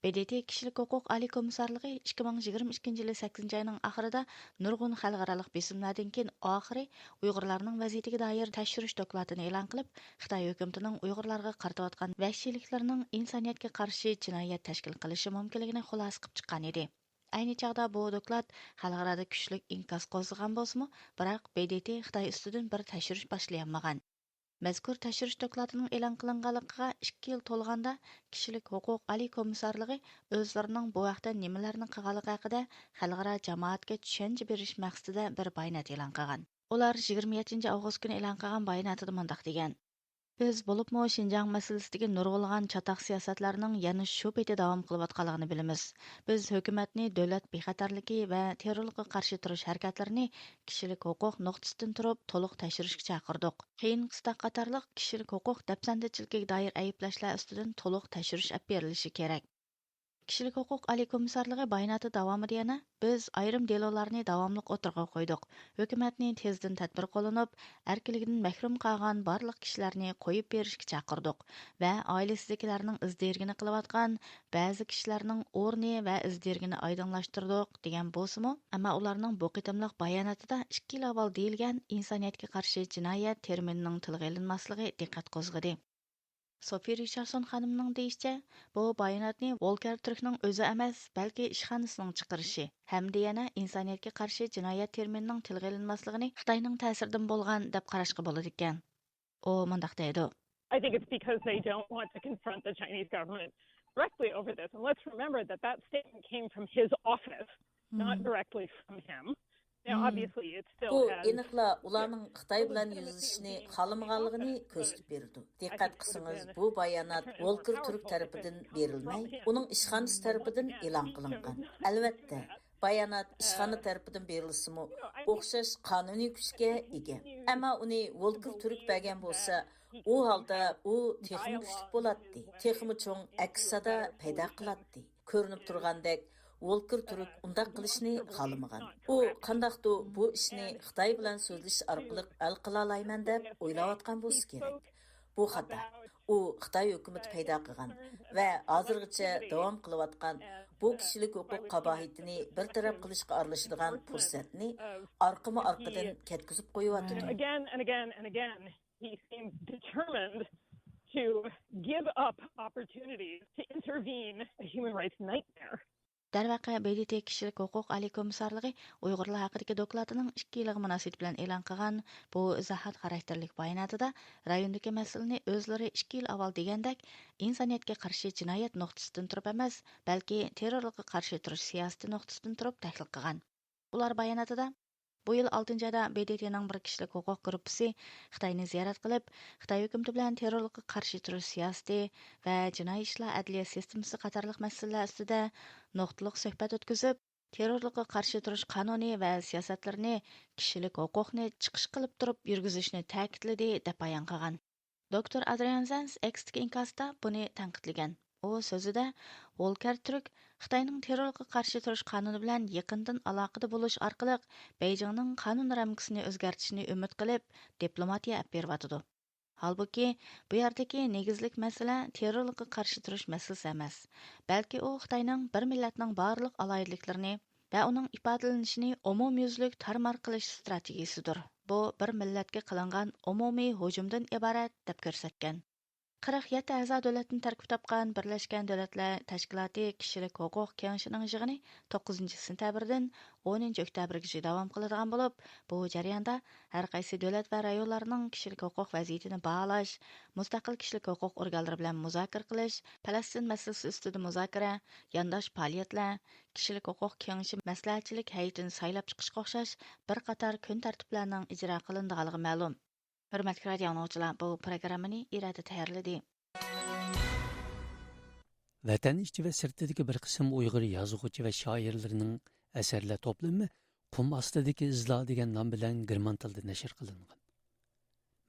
ب د ت كىشىلىك ھوقۇق ئالىي كومىسسارلىقى ئىككى مىڭ يىگىرمە ئىككىنچى يىلى سەككىزىنچى ئاينىڭ ئاخىرىدا نۇرغۇن خەلقئارالىق بېسىملاردىن كېيىن ئاخىرى ئۇيغۇرلارنىڭ ۋەزىيىتىگە دائىر تەكشۈرۈش دوكلاتىنى ئېلان قىلىپ، خىتاي ھۆكۈمىتىنىڭ ئۇيغۇرلارغا قارىتىۋاتقان ۋەھشىيلىكلىرىنىڭ ئىنسانىيەتكە قارشى جىنايەت تەشكىل قىلىشى مۇمكىنلىكىنى خۇلاسە قىلىپ چىققان ئىدى. ئەينى چاغدا بۇ دوكلات خەلقئارادا كۈچلۈك ئىنكاس قوزغىغان بولسىمۇ، بىراق ب د ت خىتاي ئۈستىدىن بىر تەكشۈرۈش باشلىيالمىغان. مەزكۇر تەكشۈرۈش دوكلاتىنىڭ ئېلان قىلىنغانلىقىغا ئىككى يىل تولغاندا، كىشىلىك ھوقۇق ئالىي كومىسسارلىقى ئۆزلىرىنىڭ بۇ ھەقتە نېمىلەرنى قىلغانلىقى ھەققىدە خەلقئارا جامائەتكە چۈشەنچە بېرىش مەقسىتىدە بىر بايانات ئېلان قىلغان. ئۇلار يىگىرمە يەتتىنچى ئاۋغۇست كۈنى ئېلان قىلغان باياناتىدا مۇنداق دېگەن: بىز بولۇپمۇ شىنجاڭ مەسىلىسىدىكى نۇرغۇنلىغان چاتاق سىياسەتلەرنىڭ يەنە شۇ پېتى داۋام قىلىۋاتقانلىقىنى بىلىمىز. بىز ھۆكۈمەتنى دۆلەت بىخەتەرلىكى ۋە تېررورلۇققا قارشى تۇرۇش ھەرىكەتلىرىنى كىشىلىك ھوقۇق نۇقتىسىدىن تۇرۇپ تولۇق تەكشۈرۈشكە چاقىردۇق. قىيىن قىستاق قاتارلىق كىشىلىك ھوقۇق دەپسەندىچىلىكىگە دائىر ئەيىبلەشلەر ئۈستىدىن تولۇق تەكشۈرۈش ئېلىپ بېرىلىشى كېرەك. كىشىلىك ھوقۇق ئالىي كومىسسارلىقى باياناتى داۋامىدا يەنە: بىز ئايرىم دېلولارنى داۋاملىق ئوتتۇرىغا قويدۇق. ھۆكۈمەتنى تېزدىن تەدبىر قوللىنىپ، ئەركىنلىكىدىن مەھرۇم قالغان بارلىق كىشىلەرنى قويۇپ بېرىشكە چاقىردۇق ۋە ئائىلىسىدىكىلەرنىڭ ئىز دېرىكىنى قىلىۋاتقان بەزى كىشىلەرنىڭ ئورنى ۋە ئىز دېرىكىنى ئايدىڭلاشتۇردۇق، دېگەن بولسىمۇ، ئەمما ئۇلارنىڭ بۇ قېتىملىق باياناتىدا ئىككى يىل ئاۋۋال دېيىلگەن ئىنسانىيەتكە قارشى جىنايەت تېرمىنىنىڭ تىلغا ئېلىنماسلىقى دىققەت قوزغىدى. سوفى رىچاردسون خانىمنىڭ دېيىشىچە، بۇ باياناتنى ۋولكېر تۈركنىڭ ئۆزى ئەمەس، بەلكى ئىشخانىسىنىڭ چىقىرىشى ھەمدە يەنە ئىنسانىيەتكە قارشى جىنايەت تېرمىنىنىڭ تىلغا ئېلىنماسلىقىنى خىتاينىڭ تەسىرىدىن بولغان دەپ قاراشقا بولىدىكەن. ئۇ مۇنداق دەيدۇ. I think it's because they don't want to confront the Chinese government directly over this. And let's remember that that statement came from his office, not directly from him. Now, obviously, it still بۇ has ئېنىقلا ئۇلارنىڭ خىتاي بىلەن يۈزلىشىشنى خالىمىغانلىقىنى كۆرسىتىپ بېرىدۇ. دىققەت قىلسىڭىز، بۇ بايانات ۋولكېر تۈرك تەرىپىدىن بېرىلمەي، ئۇنىڭ ئىشخانىسى تەرىپىدىن ئېلان قىلىنغان. ئەلۋەتتە، بايانات ئىشخانا تەرىپىدىن بېرىلسىمۇ، ئوخشاش قانۇنىي كۈچكە ئىگە. ئەمما ئۇنى ۋولكېر تۈرك بەرگەن بولسا، ئۇ ھالدا ئۇ تېخىمۇ كۈچلۈك بولاتتى، تېخىمۇ چوڭ ئەكس سادا پەيدا قىلاتتى. كۆرۈنۈپ تۇرغاندەك، ۋولكېر تۈرك ئۇنداق قىلىشنى خالىمىغان. ئۇ قانداقتۇ بۇ ئىشنى خىتاي بىلەن سۆزلىشىش ئارقىلىق ھەل قىلالايمەن دەپ ئويلاۋاتقان بولسا كېرەك. بۇ خاتا. ئۇ خىتاي ھۆكۈمىتى پەيدا قىلغان ۋە ھازىرغىچە داۋام قىلىۋاتقان بۇ كىشىلىك ھوقۇق قاباھىتىنى بىر تەرەپ قىلىشقا ئارىلىشىدىغان پۇرسەتنى ئارقىمۇ ئارقىدىن كەتكۈزۈپ قويۇۋاتىدۇ. Again and again and again, he seems determined to give up opportunities to intervene a human rights nightmare. دەرۋەقە، ب د ت كىشىلىك ھوقۇق ئالىي كومىسسارلىقى ئۇيغۇرلار ھەققىدىكى دوكلاتىنىڭ ئىككى يىلىغا مۇناسىۋىتى بىلەن ئېلان قىلغان بۇ ئىزاھات خاراكتېرلىك باياناتىدا رايوندىكى مەسىلىنى ئۆزلىرى ئىككى يىل ئاۋۋال دېگەندەك ئىنسانىيەتكە قارشى جىنايەت نۇقتىسىدىن تۇرۇپ ئەمەس، بەلكى تېررورلۇققا قارشى تۇرۇش سىياسىتى نۇقتىسىدىن تۇرۇپ تەھلىل قىلغان. ئۇلار باياناتىدا، بۇ يىل ئالتىنچى ئايدا ب د ت نىڭ بىر كىشىلىك ھوقۇق گۇرۇپپىسى خىتاينى زىيارەت قىلىپ، خىتاي ھۆكۈمىتى بىلەن تېررورلۇققا قارشى تۇرۇش سىياسىتى ۋە جىنايى ئىشلار ئەدلىيە سىستېمىسى قاتارلىق مەسىلىلەر ئۈستىدە نۇقتىلىق سۆھبەت ئۆتكۈزۈپ، تېررورلۇققا قارشى تۇرۇش قانۇنى ۋە سىياسەتلىرىنى كىشىلىك ھوقۇقنى چىقىش قىلىپ تۇرۇپ يۈرگۈزۈشنى تەكىتلىدى، دەپ بايان قىلغان. دوكتور ئادرىيان زەنس ئېكستىكى ئىنكاسىدا بۇنى تەنقىدلىگەن. ئۇ سۆزىدە، ۋولكەر تۈرك خىتاينىڭ تېررورلۇققا قارشى تۇرۇش قانۇنى بىلەن يېقىندىن ئالاقىدە بولۇش ئارقىلىق بېيجىڭنىڭ قانۇن رامكىسىنى ئۆزگەرتىشىنى ئۈمىد قىلىپ، دىپلوماتىيە ئېلىپ بېرىۋاتىدۇ. ھالبۇكى، بۇ يەردىكى نېگىزلىك مەسىلە تېررورلۇققا قارشى تۇرۇش مەسىلىسى ئەمەس، بەلكى ئۇ خىتاينىڭ بىر مىللەتنىڭ بارلىق ئالاھىدىلىكلىرىنى ۋە ئۇنىڭ ئىپادىلىنىشىنى ئومۇميۈزلۈك تارمار قىلىش ئىستراتېگىيىسىدۇر. بۇ بىر مىللەتكە قىلىنغان ئومۇمىي ھۇجۇمدىن ئىبارەت، دەپ كۆرسەتكەن. قىرىق يەتتە ئەزا دۆلەتتىن تەركىب تاپقان بىرلەشكەن دۆلەتلەر تەشكىلاتى كىشىلىك ھوقۇق كېڭىشىنىڭ يىغىنى توققۇزىنچى سېنتەبىردىن ئونىنچى ئۆكتەبىرگىچە داۋام قىلىدىغان بولۇپ، بۇ جەرياندا ھەر قايسى دۆلەت ۋە رايونلارنىڭ كىشىلىك ھوقۇق ۋەزىيىتىنى باھالاش، مۇستەقىل كىشىلىك ھوقۇق ئورگانلىرى بىلەن مۇزاكىرە قىلىش، پەلەستىن مەسىلىسى ئۈستىدە مۇزاكىرە، يانداش پائالىيەتلەر، كىشىلىك ھوقۇق كېڭىشى مەسلىھەتچىلىك ھەيئىتىنى سايلاپ چىقىشقا ئوخشاش بىر قاتار كۈن تەرتىپلەرنىڭ ئىجرا قىلىنىدىغانلىقى مەلۇم. ھۆرمەتلىك رادىئو ئاڭلىغۇچىلار، بۇ پروگراممىنى ئىرادە تەييارلىدى. ۋەتەن ئىچى ۋە سىرتىدىكى بىر قىسىم ئۇيغۇر يازغۇچى ۋە شائىرلىرىنىڭ ئەسەرلەر توپلىمى قۇم ئاستىدىكى ئىزلار دېگەن نام بىلەن گېرمان تىلىدا نەشر قىلىنغان.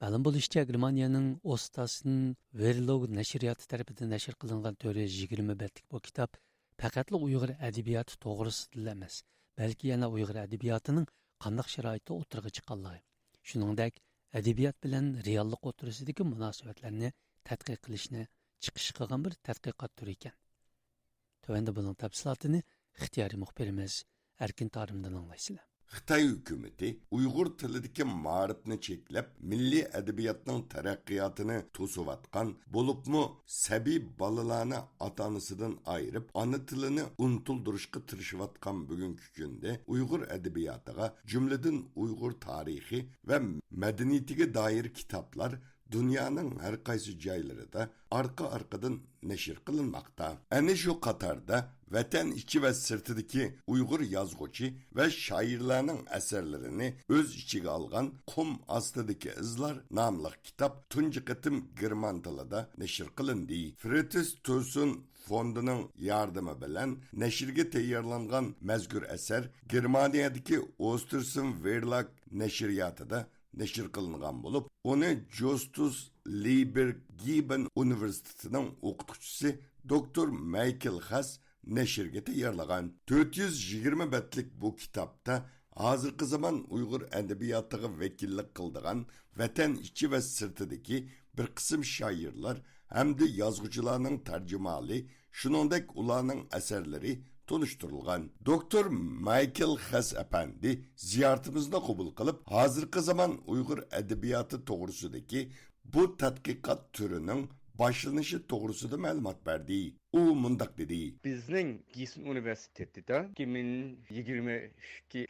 مەلۇم بولۇشىچە، گېرمانىيەنىڭ ئوستاسن ۋېرلوگ نەشرىياتى تەرىپىدىن نەشر قىلىنغان تۆت يۈز يىگىرمە بەتلىك بۇ كىتاب پەقەتلا ئۇيغۇر ئەدەبىياتى توغرىسىدىلا ئەمەس، بەلكى يەنە ئۇيغۇر ئەدەبىياتىنىڭ قانداق شارائىتتا ئوتتۇرىغا چىققانلىقى، شۇنىڭدەك ئەدەبىيات بىلەن رېئاللىق ئوتتۇرىسىدىكى مۇناسىۋەتلەرنى تەتقىق قىلىشنى چىقىش قىلغان بىر تەتقىقات تۈرى ئىكەن. تۆۋەندە بۇنىڭ تەپسىلاتىنى ئىختىيارىي مۇخبىرىمىز ئەركىن تارىمدىن ئاڭلايسىلەر. خىتاي ھۆكۈمىتى ئۇيغۇر تىلىدىكى مائارىپنى چەكلەپ، مىللىي ئەدەبىياتنىڭ تەرەققىياتىنى توسۇۋاتقان، بولۇپمۇ سەبىي بالىلارنى ئاتا-ئانىسىدىن ئايرىپ، ئانا تىلىنى ئۇنتۇلدۇرۇشقا تىرىشىۋاتقان بۈگۈنكى كۈندە ئۇيغۇر ئەدەبىياتىغا، جۈملىدىن ئۇيغۇر تارىخى ۋە مەدەنىيىتىگە دائىر كىتابلار دۇنيانىڭ ھەر قايسى جايلىرىدا ئارقا-ئارقىدىن نەشر قىلىنماقتا. ئەنە شۇ قاتاردا ۋەتەن ئىچى ۋە سىرتىدىكى ئۇيغۇر يازغۇچى ۋە شائىرلارنىڭ ئەسەرلىرىنى ئۆز ئىچىگە ئالغان قۇم ئاستىدىكى ئىزلار ناملىق كىتاب تۇنجى قېتىم گېرمان تىلىدا نەشر قىلىندى. فرىتس تۇرسۇن فوندىنىڭ ياردىمى بىلەن نەشرگە تەييارلانغان مەزكۇر ئەسەر گېرمانىيەدىكى ئوستېرسن ۋېرلاگ نەشرىياتىدا نەشر قىلىنغان بولۇپ، ئۇنى جوستۇس لىبېر گىبن ئۇنىۋېرسىتېتىنىڭ ئوقۇتقۇچىسى دوكتور مايكل خاس نەشرگە تەييارلىغان. تۆت يۈز يىگىرمە بەتلىك بۇ كىتابتا ھازىرقى زامان ئۇيغۇر ئەدەبىياتىغا ۋەكىللىك قىلىدىغان ۋەتەن ئىچى ۋە سىرتىدىكى بىر قىسىم شائىرلار ھەمدە يازغۇچىلارنىڭ تەرجىمىھالى، شۇنىڭدەك ئۇلارنىڭ ئەسەرلىرى تونۇشتۇرۇلغان. دوكتور مايكل خەس ئەپەندى زىيارىتىمىزنى قوبۇل قىلىپ، ھازىرقى زامان ئۇيغۇر ئەدەبىياتى توغرىسىدىكى بۇ تەتقىقات تۈرىنىڭ باشلىنىشى توغرىسىدا مەلۇمات بەردى. ئۇ مۇنداق دېدى. بىزنىڭ گىسن ئۇنىۋېرسىتېتىدا ئىككى مىڭ يىگىرمە ئىككى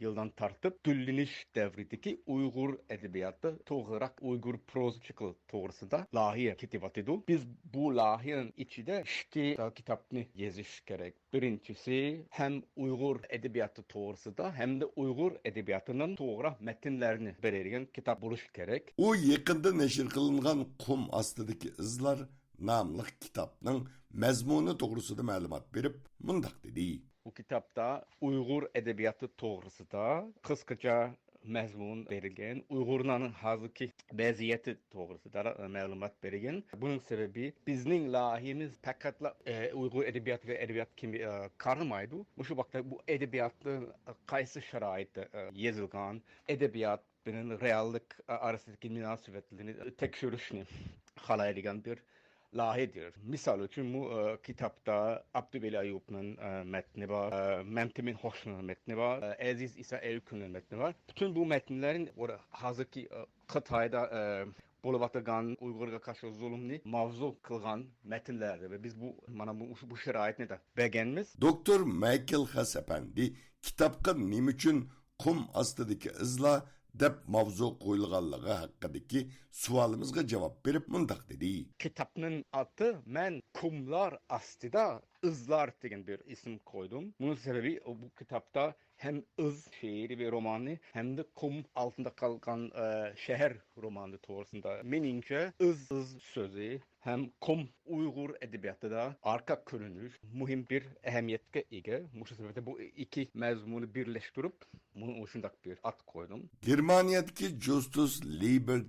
يىلدىن تارتىپ گۈللىنىش دەۋرىدىكى ئۇيغۇر ئەدەبىياتى، توغراق ئۇيغۇر پروزىچىكل توغرىسىدا لايىھە كېتىۋاتىدۇ. بىز بۇ لايىھەنىڭ ئىچىدە ئىككى كىتابنى يېزىش كېرەك. بىرىنچىسى، ھەم ئۇيغۇر ئەدەبىياتى توغرىسىدا، ھەمدە ئۇيغۇر ئەدەبىياتىنىڭ توغرا مەتنلەرنى بېرىدىغان كىتاب بولۇشى كېرەك. ئۇ يېقىندا نەشر قىلىنغان قۇم ئاستىدىكى ئىزلار ناملىق كىتابنىڭ مەزمۇنى توغرىسىدا مەلۇمات بېرىپ، مۇنداق دېدى. بۇ كىتابتا ئۇيغۇر ئەدەبىياتى توغرىسىدا قىسقىچە مەزمۇن بېرىلگەن، ئۇيغۇرلارنىڭ ھازىرقى ۋەزىيىتى توغرىسىدا مەلۇمات بېرىلگەن. بۇنىڭ سەۋەبى، بىزنىڭ لايىھىمىز پەقەتلا، ئە، ئۇيغۇر ئەدەبىياتىغا، ئەدەبىيات كىمى-، ئە، قارىمايدۇ. مۇشۇ ۋاقىتتا بۇ ئەدەبىياتنىڭ قايسى شارائىتتا، ئە، يېزىلغان، ئەدەبىيات بىلەن رېئاللىق ئارىسىدىكى مۇناسىۋەتلىرىنى تەكشۈرۈشنى خالايدىغان بىر لايىھىدۇر. مىسال ئۈچۈن، بۇ، ئە، كىتابتا ئابدۇۋەلى ئەييۇبنىڭ، ئە، مەتنى بار، ئە، مەمتىمىن خوشنىڭ مەتنى بار، ئە، ئەزىز ئىسا ئەلكۈننىڭ مەتنى بار. پۈتۈن بۇ مەتنلەر ھازىرقى، ئە، خىتايدا، ئە، بولۇۋاتىدىغان ئۇيغۇرغا قارشى زۇلۇمنى ماۋزۇ قىلغان مەتنلەردۇر. ۋە بىز بۇ، مانا بۇ، بۇ شارائىتنى بەرگەنمىز. دوكتور مايكل خاس ئەپەندى كىتابقا نېمە ئۈچۈن قۇم ئاستىدىكى ئىزلار دەپ ماۋزۇ قويۇلغانلىقى ھەققىدىكى سوئالىمىزغا جاۋاب بېرىپ مۇنداق دېدى. كىتابنىڭ ئاتى مەن قۇملار ئاستىدا ئىزلار دېگەن بىر ئىسىم قويدۇم. بۇنىڭ سەۋەبى، بۇ كىتابتا ھەم ئىز شېئىرىي رومانى، ھەمدە قۇم ئالتىندا قالغان، ئە، شەھەر رومانى توغرىسىدا. مېنىڭچە، ئىز، ئىز سۆزى ھەم قۇم ئۇيغۇر ئەدەبىياتىدا ئارقا كۆرۈنۈش مۇھىم بىر ئەھمىيەتكە ئىگە. مۇشۇ سەۋەبتىن بۇ ئىككى مەزمۇننى بىرلەشتۈرۈپ، مۇنى شۇنداق بىر ئات قويدۇم. گېرمانىيەدىكى جۇستۇس لىبېر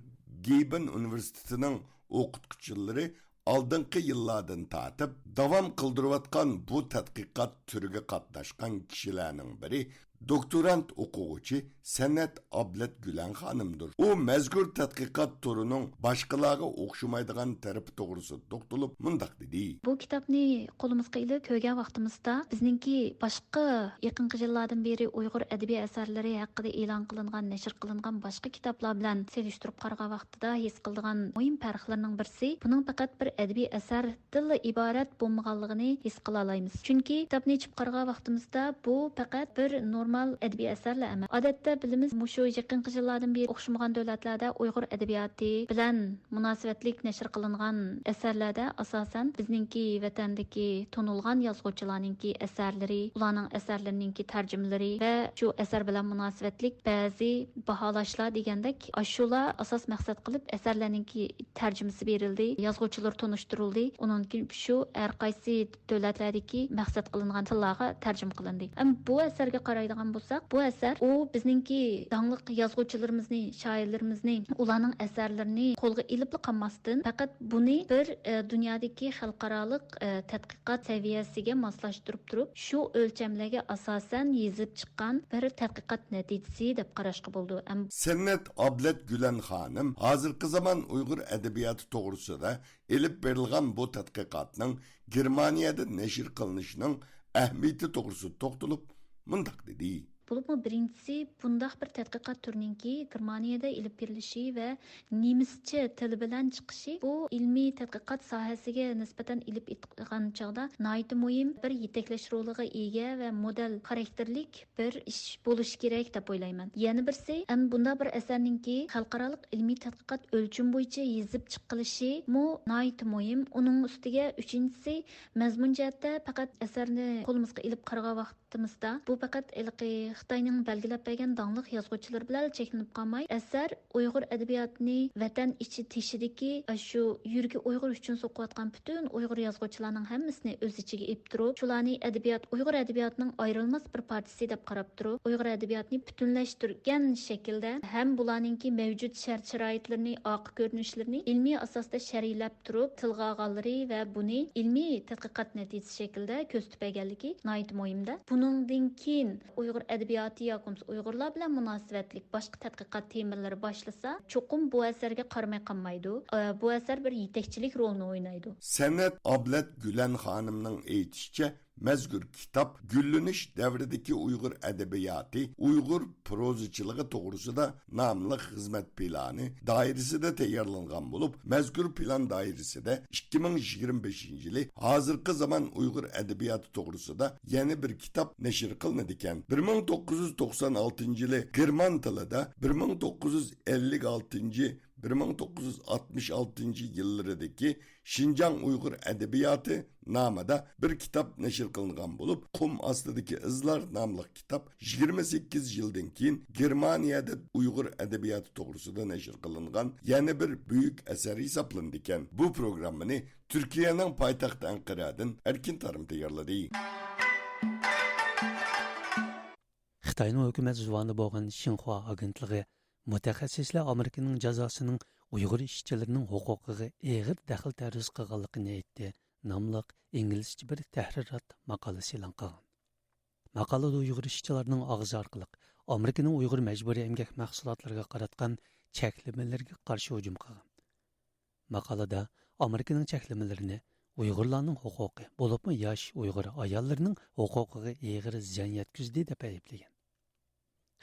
گېبېن ئۇنىۋېرسىتېتىنىڭ ئوقۇتقۇچىلىرى ئالدىنقى يىللاردىن تارتىپ داۋام قىلدۇرۇۋاتقان بۇ تەتقىقات تۈرىگە قاتناشقان كىشىلەرنىڭ بىرى دوكتورانت ئوقۇغۇچى سەنئەت ئابلەت گۈلەن خانىمدۇر. ئۇ مەزكۇر تەتقىقات تۈرىنىڭ باشقىلارغا ئوخشىمايدىغان تەرىپى توغرىسىدا توختىلىپ مۇنداق دېدى. بۇ كىتابنى قولىمىزغا ئېلىپ كۆرگەن ۋاقتىمىزدا، بىزنىڭكى باشقا يېقىنقى يىللاردىن بېرى ئۇيغۇر ئەدەبىي ئەسەرلىرى ھەققىدە ئېلان قىلىنغان، نەشر قىلىنغان باشقا كىتابلار بىلەن سېلىشتۇرۇپ قارىغان ۋاقتىدا ھېس قىلىدىغان مۇھىم پەرقلىرىنىڭ بىرسى، بۇنىڭ پەقەت بىر ئەدەبىي ئەسەر دىنلا ئىبارەت بولمىغانلىقىنى ھېس قىلالايمىز. چۈنكى كىتابنى ئېچىپ قارىغان ۋاقتىمىزدا، بۇ پەقەت بىر نورمال ئەدەبىي ئەسەرلا ئەمەس. ئادەتتە بىلىمىز، مۇشۇ يېقىنقى يىللاردىن بېرى ئوخشىمىغان دۆلەتلەردە ئۇيغۇر ئەدەبىياتى بىلەن مۇناسىۋەتلىك نەشر قىلىنغان ئەسەرلەردە ئاساسەن بىزنىڭكى ۋەتەندىكى تونۇلغان يازغۇچىلارنىڭكى ئەسەرلىرى، ئۇلارنىڭ ئەسەرلىرىنىڭكى تەرجىمىلىرى ۋە شۇ ئەسەر بىلەن مۇناسىۋەتلىك بەزى باھالاشلار دېگەندەك، ئاشۇلار ئاساس مەقسەت قىلىپ ئەسەرلەرنىڭكى تەرجىمىسى بېرىلدى، يازغۇچىلار تونۇشتۇرۇلدى، ئۇنىڭدىن كېيىن شۇ ھەر قايسى دۆلەتلەردىكى مەقسەت قىلىنغان تىللارغا تەرجىمە قىلىندى. ئەمما بۇ ئەسەرگە قارايدىغان بولساق، بۇ ئەسەر ئۇ بىزنىڭكى داڭلىق يازغۇچىلىرىمىزنى، شائىرلىرىمىزنى، ئۇلارنىڭ ئەسەرلىرىنى قولغا ئېلىپلا قالماستىن، پەقەت بۇنى بىر، ئە، دۇنيادىكى خەلقئارالىق، ئە، تەتقىقات سەۋىيەسىگە ماسلاشتۇرۇپ تۇرۇپ، شۇ ئۆلچەملەرگە ئاساسەن يېزىپ چىققان بىر تەتقىقات نەتىجىسى دەپ قاراشقا بولىدۇ. ئەم- سەنئەت ئابلەت گۈلەن خانىم ھازىرقى زامان ئۇيغۇر ئەدەبىياتى توغرىسىدا ئېلىپ بېرىلغان بۇ تەتقىقاتنىڭ گېرمانىيەدە نەشر قىلىنىشىنىڭ ئەھمىيىتى توغرىسىدا توختىلىپ مۇنداق دېدى. بولۇپمۇ بىرىنچىسى، بۇنداق بىر تەتقىقات تۈرىنىڭكى گېرمانىيەدە ئېلىپ بېرىلىشى ۋە نېمىسچە تىلى بىلەن چىقىشى بۇ ئىلمىي تەتقىقات ساھەسىگە نىسبەتەن ئېلىپ ئېيتقان چاغدا ناھايىتى مۇھىم بىر يېتەكلەش رولىغا ئىگە ۋە مودېل خاراكتېرلىك بىر ئىش بولۇشى كېرەك دەپ ئويلايمەن. يەنە بىرسى، ئەمما بۇنداق بىر ئەسەرنىڭكى خەلقئارالىق ئىلمىي تەتقىقات ئۆلچىمى بويىچە يېزىپ چىقىلىشىمۇ ناھايىتى مۇھىم. ئۇنىڭ ئۈستىگە ئۈچىنچىسى، مەزمۇن جەھەتتە پەقەت ئەسەرنى قولىمىزغا ئېلىپ قارىغان ۋاقتىمىزدا، بۇ پەقەت ھېلىقى خىتاينىڭ بەلگىلەپ بەرگەن داڭلىق يازغۇچىلىرى بىلەن چەكلىنىپ قالماي، ئەسەر ئۇيغۇر ئەدەبىياتىنى ۋەتەن ئىچى تېشىدىكى ئاشۇ يۈرىكى ئۇيغۇر ئۈچۈن سوقۇۋاتقان پۈتۈن ئۇيغۇر يازغۇچىلارنىڭ ھەممىسىنى ئۆز ئىچىگە ئېلىپ تۇرۇپ، شۇلارنى ئەدەبىيات، ئۇيغۇر ئەدەبىياتىنىڭ ئايرىلماس بىر پارچىسى دەپ قاراپ تۇرۇپ، ئۇيغۇر ئەدەبىياتىنى پۈتۈنلەشتۈرگەن شەكىلدە ھەم بۇلارنىڭكى مەۋجۇت شەرت-شارائىتلىرىنى، ئارقا كۆرۈنۈشلىرىنى ئىلمىي ئاساستا شەرھلەپ تۇرۇپ تىلغا ئالغانلىرى ۋە بۇنى ئىلمىي تەتقىقات نەتىجىسى شەكلىدە كۆرسىتىپ بەرگەنلىكى ناھايىتى مۇھىمدە. بۇنىڭدىن كېيىن ئۇيغۇر ئەدەبىياتى ياكى بولمىسا ئۇيغۇرلار بىلەن مۇناسىۋەتلىك باشقا تەتقىقات تېمىلىرى باشلىسا، چوقۇم بۇ ئەسەرگە قارىماي قالمايدۇ. ئە، بۇ ئەسەر بىر يېتەكچىلىك رولىنى ئوينايدۇ. سەنئەت ئابلەت گۈلەن خانىمنىڭ ئېيتىشىچە، مەزكۇر كىتاب گۈللىنىش دەۋرىدىكى ئۇيغۇر ئەدەبىياتى، ئۇيغۇر پروزىچىلىقى توغرىسىدا ناملىق خىزمەت پىلانى دائىرىسىدە تەييارلانغان بولۇپ، مەزكۇر پىلان دائىرىسىدە ئىككى مىڭ يىگىرمە بەشىنچى يىلى ھازىرقى زامان ئۇيغۇر ئەدەبىياتى توغرىسىدا يەنە بىر كىتاب نەشر قىلىنىدىكەن. بىر مىڭ توققۇز يۈز توقسان ئالتىنچى يىلى گېرمان تىلىدا، بىر مىڭ توققۇز يۈز ئەللىك ئالتىنچى، بىر مىڭ توققۇز يۈز ئاتمىش ئالتىنچى يىللىرىدىكى شىنجاڭ ئۇيغۇر ئەدەبىياتى نامىدا بىر كىتاب نەشر قىلىنغان بولۇپ، قۇم ئاستىدىكى ئىزلار ناملىق كىتاب يىگىرمە سەككىز يىلدىن كېيىن گېرمانىيەدە ئۇيغۇر ئەدەبىياتى توغرىسىدا نەشر قىلىنغان يەنە بىر بۈيۈك ئەسەر ھېسابلىنىدىكەن. بۇ پروگراممىنى تۈركىيەنىڭ پايتەختى ئەنقەرەدىن ئەركىن تارىم تەييارلىدى. خىتاينىڭ ھۆكۈمەت زۇۋانى بولغان شىنخۇا ئاگېنتلىقى مۇتەخەسسىسلەر ئامېرىكىنىڭ جازاسىنىڭ ئۇيغۇر ئىشچىلىرىنىڭ ھوقۇقىغا ئېغىر دەخلى تەرۇز قىلغانلىقىنى ئېيتتى ناملىق ئىنگلىزچە بىر تەھرىرات ماقالىسى ئېلان قىلغان. ماقالىدە ئۇيغۇر ئىشچىلارنىڭ ئاغزى ئارقىلىق ئامېرىكىنىڭ ئۇيغۇر مەجبۇرىي ئەمگەك مەھسۇلاتلىرىغا قاراتقان چەكلىمىلىرىگە قارشى ھۇجۇم قىلغان. ماقالىدا ئامېرىكىنىڭ چەكلىمىلىرىنى ئۇيغۇرلارنىڭ ھوقۇقى، بولۇپمۇ ياش ئۇيغۇر ئاياللىرىنىڭ ھوقۇقىغا ئېغىر زىيان يەتكۈزدى، دەپ ئەيىبلىگەن.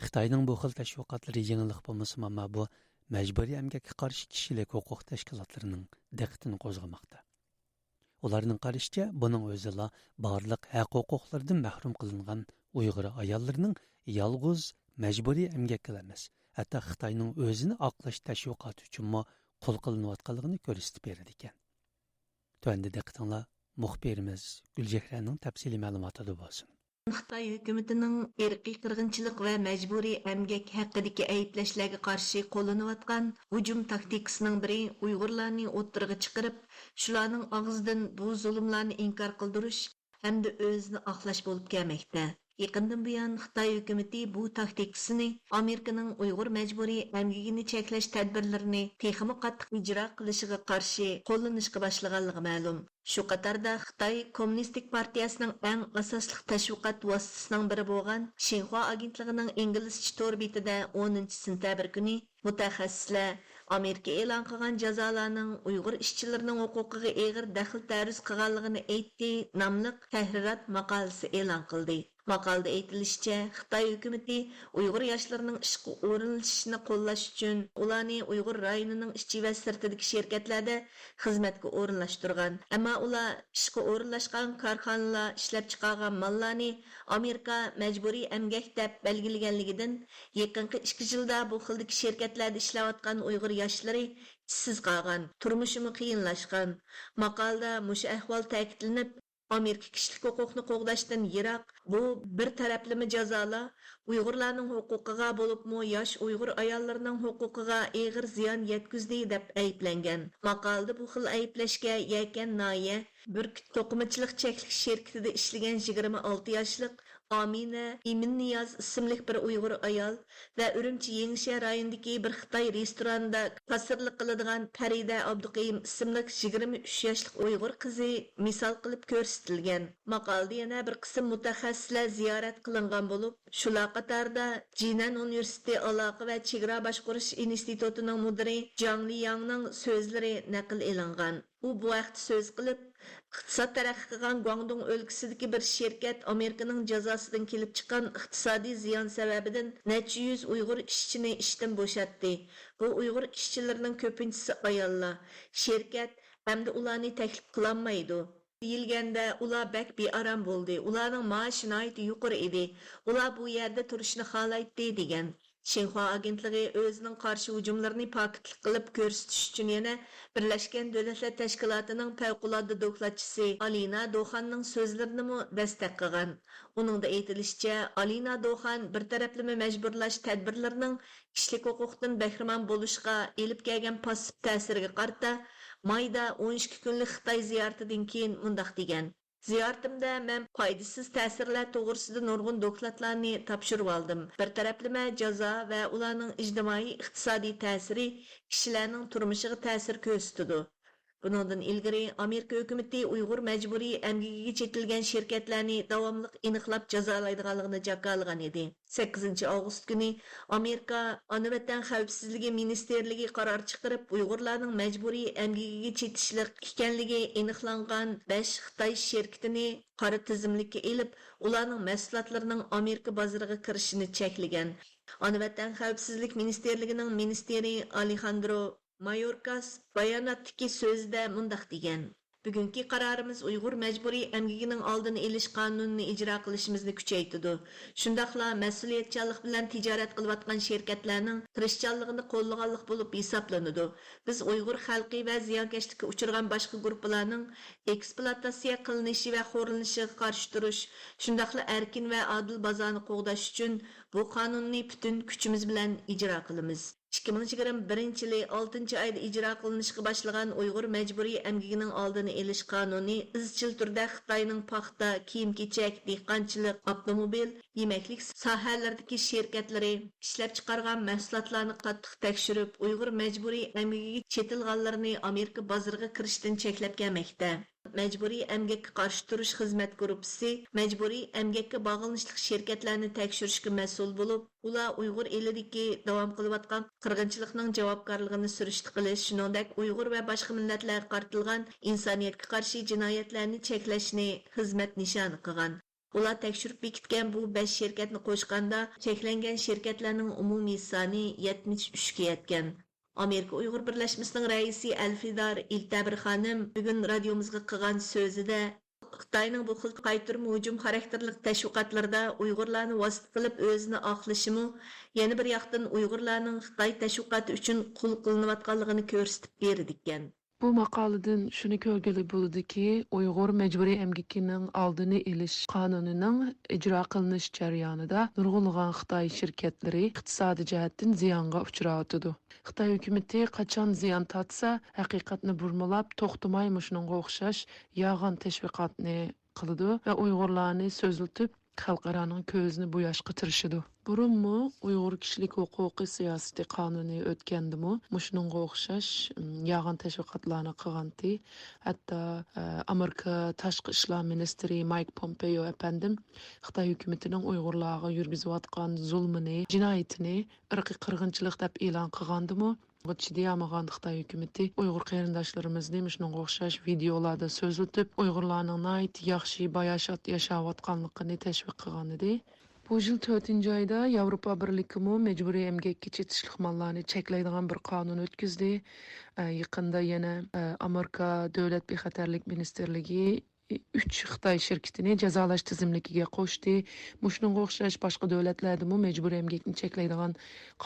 خىتاينىڭ بۇ خىل تەشۋىقاتلىرى يېڭىلىق بولمىسىمۇ، ئەمما بۇ مەجبۇرىي ئەمگەككە قارشى كىشىلىك ھوقۇق تەشكىلاتلىرىنىڭ دىققىتىنى قوزغىماقتا. ئۇلارنىڭ قارىشىچە، بۇنىڭ ئۆزىلا بارلىق ھەق-ھوقۇقلىرىدىن مەھرۇم قىلىنغان ئۇيغۇر ئاياللىرىنىڭ يالغۇز مەجبۇرىي ئەمگەككىلا ئەمەس، ھەتتا خىتاينىڭ ئۆزىنى ئاقلاش تەشۋىقاتى ئۈچۈنمۇ قول قىلىنىۋاتقانلىقىنى كۆرسىتىپ بېرىدىكەن. تۆۋەندە دىققىتىڭلار مۇخبىرىمىز گۈلچېھرەنىڭ تەپسىلىي مەلۇماتىدا بولسۇن. خىتاي ھۆكۈمىتىنىڭ ئىرقىي قىرغىنچىلىق ۋە مەجبۇرىي ئەمگەك ھەققىدىكى ئەيىبلەشلەرگە قارشى قوللىنىۋاتقان ھۇجۇم تاكتىكىسىنىڭ بىرى ئۇيغۇرلارنى ئوتتۇرىغا چىقىرىپ، شۇلارنىڭ ئاغزىدىن بۇ زۇلۇملارنى ئىنكار قىلدۇرۇش ھەمدە ئۆزىنى ئاقلاش بولۇپ كەلمەكتە. يېقىندىن بۇيان خىتاي ھۆكۈمىتى بۇ تاكتىكىسىنى ئامېرىكىنىڭ ئۇيغۇر مەجبۇرىي ئەمگىكىنى چەكلەش تەدبىرلىرىنى تېخىمۇ قاتتىق ئىجرا قىلىشىغا قارشى قوللىنىشقا باشلىغانلىقى مەلۇم. شۇ قاتاردا خىتاي كوممۇنىستىك پارتىيەسىنىڭ ئەڭ ئاساسلىق تەشۋىقات ۋاسىتىسىنىڭ بىرى بولغان شىنخۇا ئاگېنتلىقىنىڭ ئىنگلىزچە تور بېتىدە ئونىنچى سېنتەبىر كۈنى مۇتەخەسسىسلەر ئامېرىكا ئېلان قىلغان جازالارنىڭ ئۇيغۇر ئىشچىلىرىنىڭ ھوقۇقىغا ئېغىر دەخلى تەرۇز قىلغانلىقىنى ئېيتتى ناملىق تەھرىرات ماقالىسى ئېلان قىلدى. ماقالىدە ئېيتىلىشىچە، خىتاي ھۆكۈمىتى ئۇيغۇر ياشلىرىنىڭ ئىشقا ئورۇنلىشىشىنى قوللاش ئۈچۈن، ئۇلارنى ئۇيغۇر رايونىنىڭ ئىچى ۋە سىرتىدىكى شىركەتلەردە خىزمەتكە ئورۇنلاشتۇرغان. ئەمما ئۇلار ئىشقا ئورۇنلاشقان كارخانىلار ئىشلەپچىقارغان ماللارنى ئامېرىكا مەجبۇرىي ئەمگەك دەپ بەلگىلىگەنلىكىدىن، يېقىنقى ئىككى يىلدا بۇ خىلدىكى شىركەتلەردە ئىشلەۋاتقان ئۇيغۇر ياشلىرى ئىشسىز قالغان، تۇرمۇشىمۇ قىيىنلاشقان. ماقالىدە مۇشۇ ئەھۋال تەكىتلىنىپ، ئامېرىكا كىشىلىك ھوقۇقنى قوغداشتىن يىراق، بۇ بىر تەرەپلىمە جازالار ئۇيغۇرلارنىڭ ھوقۇقىغا، بولۇپمۇ ياش ئۇيغۇر ئاياللىرىنىڭ ھوقۇقىغا ئېغىر زىيان يەتكۈزدى، دەپ ئەيىبلەنگەن. ماقالىدە بۇ خىل ئەيىبلەشكە يەكەن ناھىيە بۈركۈت توقۇمىچىلىق چەكلىك شىركىتىدە ئىشلىگەن يىگىرمە ئالتە ياشلىق ئامىنە ئىمىننىياز ئىسىملىك بىر ئۇيغۇر ئايال ۋە ئۈرۈمچى يېڭىشەھەر رايونىدىكى بىر خىتاي رېستورانىدا كاسسىرلىق قىلىدىغان پەرىدە ئابدۇقېيۇم ئىسىملىك يىگىرمە ئۈچ ياشلىق ئۇيغۇر قىزى مىسال قىلىپ كۆرسىتىلگەن. ماقالىدە يەنە بىر قىسىم مۇتەخەسسىسلەر زىيارەت قىلىنغان بولۇپ، شۇلار قاتارىدا جىنەن ئۇنىۋېرسىتېتى ئالاقە ۋە چېگرا باشقۇرۇش ئىنستىتۇتىنىڭ مۇدىرى جاڭ لىياڭنىڭ سۆزلىرى نەقىل ئېلىنغان. ئۇ بۇ ھەقتە سۆز قىلىپ، ئىقتىساد تەرەققىي قىلغان گۇاڭدۇڭ ئۆلكىسىدىكى بىر شىركەت ئامېرىكىنىڭ جازاسىدىن كېلىپ چىققان ئىقتىسادىي زىيان سەۋەبىدىن نەچچە يۈز ئۇيغۇر ئىشچىنى ئىشتىن بوشاتتى. بۇ ئۇيغۇر ئىشچىلىرىنىڭ كۆپىنچىسى ئاياللار. شىركەت ئەمدى ئۇلارنى تەكلىپ قىلالمايدۇ. دېيىلگەندە، ئۇلار بەك بىئارام بولدى. ئۇلارنىڭ مائاشى ناھايىتى يۇقىرى ئىدى. ئۇلار بۇ يەردە تۇرۇشنى خالايتتى، دېگەن. شىنخۇا ئاگېنتلىقى ئۆزىنىڭ قارشى ھۇجۇملىرىنى پاكىتلىق قىلىپ كۆرسىتىش ئۈچۈن يەنە بىرلەشكەن دۆلەتلەر تەشكىلاتىنىڭ پەۋقۇلئاددە دوكلاتچىسى ئالىنا دوخاننىڭ سۆزلىرىنىمۇ دەستەك قىلغان. ئۇنىڭدا ئېيتىلىشىچە، ئالىنا دوخان بىر تەرەپلىمە مەجبۇرلاش تەدبىرلىرىنىڭ كىشىلىك ھوقۇقتىن بەھرىمەن بولۇشقا ئېلىپ كەلگەن پاسسىپ تەسىرىگە قارىتا مايدا ئون ئىككى كۈنلۈك خىتاي زىيارىتىدىن كېيىن مۇنداق دېگەن: زىيارىتىمدە مەن پايدىسىز تەسىرلەر توغرىسىدا نۇرغۇن دوكلاتلارنى تاپشۇرۇۋالدىم. بىر تەرەپلىمە جازا ۋە ئۇلارنىڭ ئىجتىمائىي ئىقتىسادىي تەسىرى كىشىلەرنىڭ تۇرمۇشىغا تەسىر كۆرسىتىدۇ. بۇنىڭدىن ئىلگىرى ئامېرىكا ھۆكۈمىتى ئۇيغۇر مەجبۇرىي ئەمگىكىگە چېتىلگەن شىركەتلەرنى داۋاملىق ئېنىقلاپ جازالايدىغانلىقىنى جاكارلىغان ئىدى. سەككىزىنچى ئاۋغۇست كۈنى ئامېرىكا ئانا ۋەتەن خەۋپسىزلىكى مىنىستىرلىكى قارار چىقىرىپ، ئۇيغۇرلارنىڭ مەجبۇرىي ئەمگىكىگە چېتىشلىق ئىكەنلىكى ئېنىقلانغان بەش خىتاي شىركىتىنى قارا تىزىملىككە ئېلىپ، ئۇلارنىڭ مەھسۇلاتلىرىنىڭ ئامېرىكا بازىرىغا كىرىشىنى چەكلىگەن. ئانا ۋەتەن خەۋپسىزلىك مىنىستىرلىكىنىڭ مىنىستىرى ئالېخاندرو مايوركاس باياناتتىكى سۆزىدە مۇنداق دېگەن: بۈگۈنكى قارارىمىز ئۇيغۇر مەجبۇرىي ئەمگىكىنىڭ ئالدىنى ئېلىش قانۇنىنى ئىجرا قىلىشىمىزنى كۈچەيتىدۇ. شۇنداقلا مەسئۇلىيەتچانلىق بىلەن تىجارەت قىلىۋاتقان شىركەتلەرنىڭ تىرىشچانلىقىنى قوللىغانلىق بولۇپ ھېسابلىنىدۇ. بىز ئۇيغۇر خەلقى ۋە زىيانكەشلىككە ئۇچرىغان باشقا گۇرۇپپىلارنىڭ ئېكسپلۇئاتاتسىيە قىلىنىشى ۋە خورلىنىشىغا قارشى تۇرۇش، شۇنداقلا ئەركىن ۋە ئادىل بازارنى قوغداش ئۈچۈن بۇ قانۇننى پۈتۈن كۈچىمىز بىلەن ئىجرا قىلىمىز. ئىككى مىڭ يىگىرمە بىرىنچى يىلى ئالتىنچى ئايدا ئىجرا قىلىنىشقا باشلىغان ئۇيغۇر مەجبۇرىي ئەمگىكىنىڭ ئالدىنى ئېلىش قانۇنى ئىزچىل تۈردە خىتاينىڭ پاختا، كىيىم-كېچەك، دېھقانچىلىق، ئاپتوموبىل، يېمەكلىك ساھەلىرىدىكى شىركەتلىرى ئىشلەپچىقارغان مەھسۇلاتلارنى قاتتىق تەكشۈرۈپ، ئۇيغۇر مەجبۇرىي ئەمگىكىگە چېتىلغانلارنى ئامېرىكا بازىرىغا كىرىشتىن چەكلەپ كەلمەكتە. مەجبۇرىي ئەمگەككە قارشى تۇرۇش خىزمەت گۇرۇپپىسى مەجبۇرىي ئەمگەككە باغلىنىشلىق شىركەتلەرنى تەكشۈرۈشكە مەسئۇل بولۇپ، ئۇلار ئۇيغۇر ئېلىدىكى داۋام قىلىۋاتقان قىرغىنچىلىقنىڭ جاۋابكارلىقىنى سۈرۈشتە قىلىش، شۇنىڭدەك ئۇيغۇر ۋە باشقا مىللەتلەرگە قارىتىلغان ئىنسانىيەتكە قارشى جىنايەتلەرنى چەكلەشنى خىزمەت نىشانى قىلغان. ئۇلار تەكشۈرۈپ بېكىتكەن بۇ بەش شىركەتنى قوشقاندا، چەكلەنگەن شىركەتلەرنىڭ ئومۇمىي سانى يەتمىش ئۈچكە يەتكەن. ئامېرىكا ئۇيغۇر بىرلەشمىسىنىڭ رەئىسى ئەلفىدار ئىلتەبىر خانىم بۈگۈن رادىيومىزغا قىلغان سۆزىدە، خىتاينىڭ بۇ خىل قايتۇرما ھۇجۇم خاراكتېرلىك تەشۋىقاتلىرىدا ئۇيغۇرلارنى ۋاسىتە قىلىپ ئۆزىنى ئاقلىشىمۇ، يەنە بىر ياقتىن ئۇيغۇرلارنىڭ خىتاي تەشۋىقاتى ئۈچۈن قۇل قىلىنىۋاتقانلىقىنى كۆرسىتىپ بېرىدىكەن. بۇ ماقالىدىن شۇنى كۆرگىلى بولىدۇكى، ئۇيغۇر مەجبۇرىي ئەمگىكىنىڭ ئالدىنى ئېلىش قانۇنىنىڭ ئىجرا قىلىنىش جەريانىدا نۇرغۇنلىغان خىتاي شىركەتلىرى ئىقتىسادىي جەھەتتىن زىيانغا ئۇچراۋاتىدۇ. خىتاي ھۆكۈمىتى قاچان زىيان تارتسا، ھەقىقەتنى بۇرمىلاپ، توختىماي مۇشۇنىڭغا ئوخشاش يالغان تەشۋىقاتنى قىلىدۇ ۋە ئۇيغۇرلارنى سۆزلىتىپ، خەلقئارانىڭ كۆزىنى بوياشقا تىرىشىدۇ. بۇرۇنمۇ ئۇيغۇر كىشىلىك ھوقۇقى سىياسىتى قانۇنى ئۆتكەندىمۇ مۇشۇنىڭغا ئوخشاش، ئىم، يالغان تەشۋىقاتلارنى قىلغانتى. ھەتتا، ئە، ئامېرىكا تاشقى ئىشلار مىنىستىرى مايك پومپېيو ئەپەندىم خىتاي ھۆكۈمىتىنىڭ ئۇيغۇرلارغا يۈرگۈزۈۋاتقان زۇلمىنى، جىنايىتىنى ئىرقىي قىرغىنچىلىق دەپ ئېلان قىلغاندىمۇ، چىدىيالمىغان خىتاي ھۆكۈمىتى ئۇيغۇر قېرىنداشلىرىمىزنى مۇشۇنىڭغا ئوخشاش ۋىدىيولاردا سۆزلىتىپ، ئۇيغۇرلارنىڭ ناھايىتى ياخشى، باياشات ياشاۋاتقانلىقىنى تەشۋىق قىلغانىدى. بۇ يىل تۆتىنچى ئايدا ياۋروپا بىرلىكىمۇ مەجبۇرىي ئەمگەككە چېتىشلىق ماللارنى چەكلەيدىغان بىر قانۇن ئۆتكۈزدى. ئە، يېقىندا يەنە، ئە، ئامېرىكا دۆلەت بىخەتەرلىك مىنىستىرلىكى ئۈچ خىتاي شىركىتىنى جازالاش تىزىملىكىگە قوشتى. مۇشۇنىڭغا ئوخشاش باشقا دۆلەتلەردىمۇ مەجبۇرىي ئەمگەكنى چەكلەيدىغان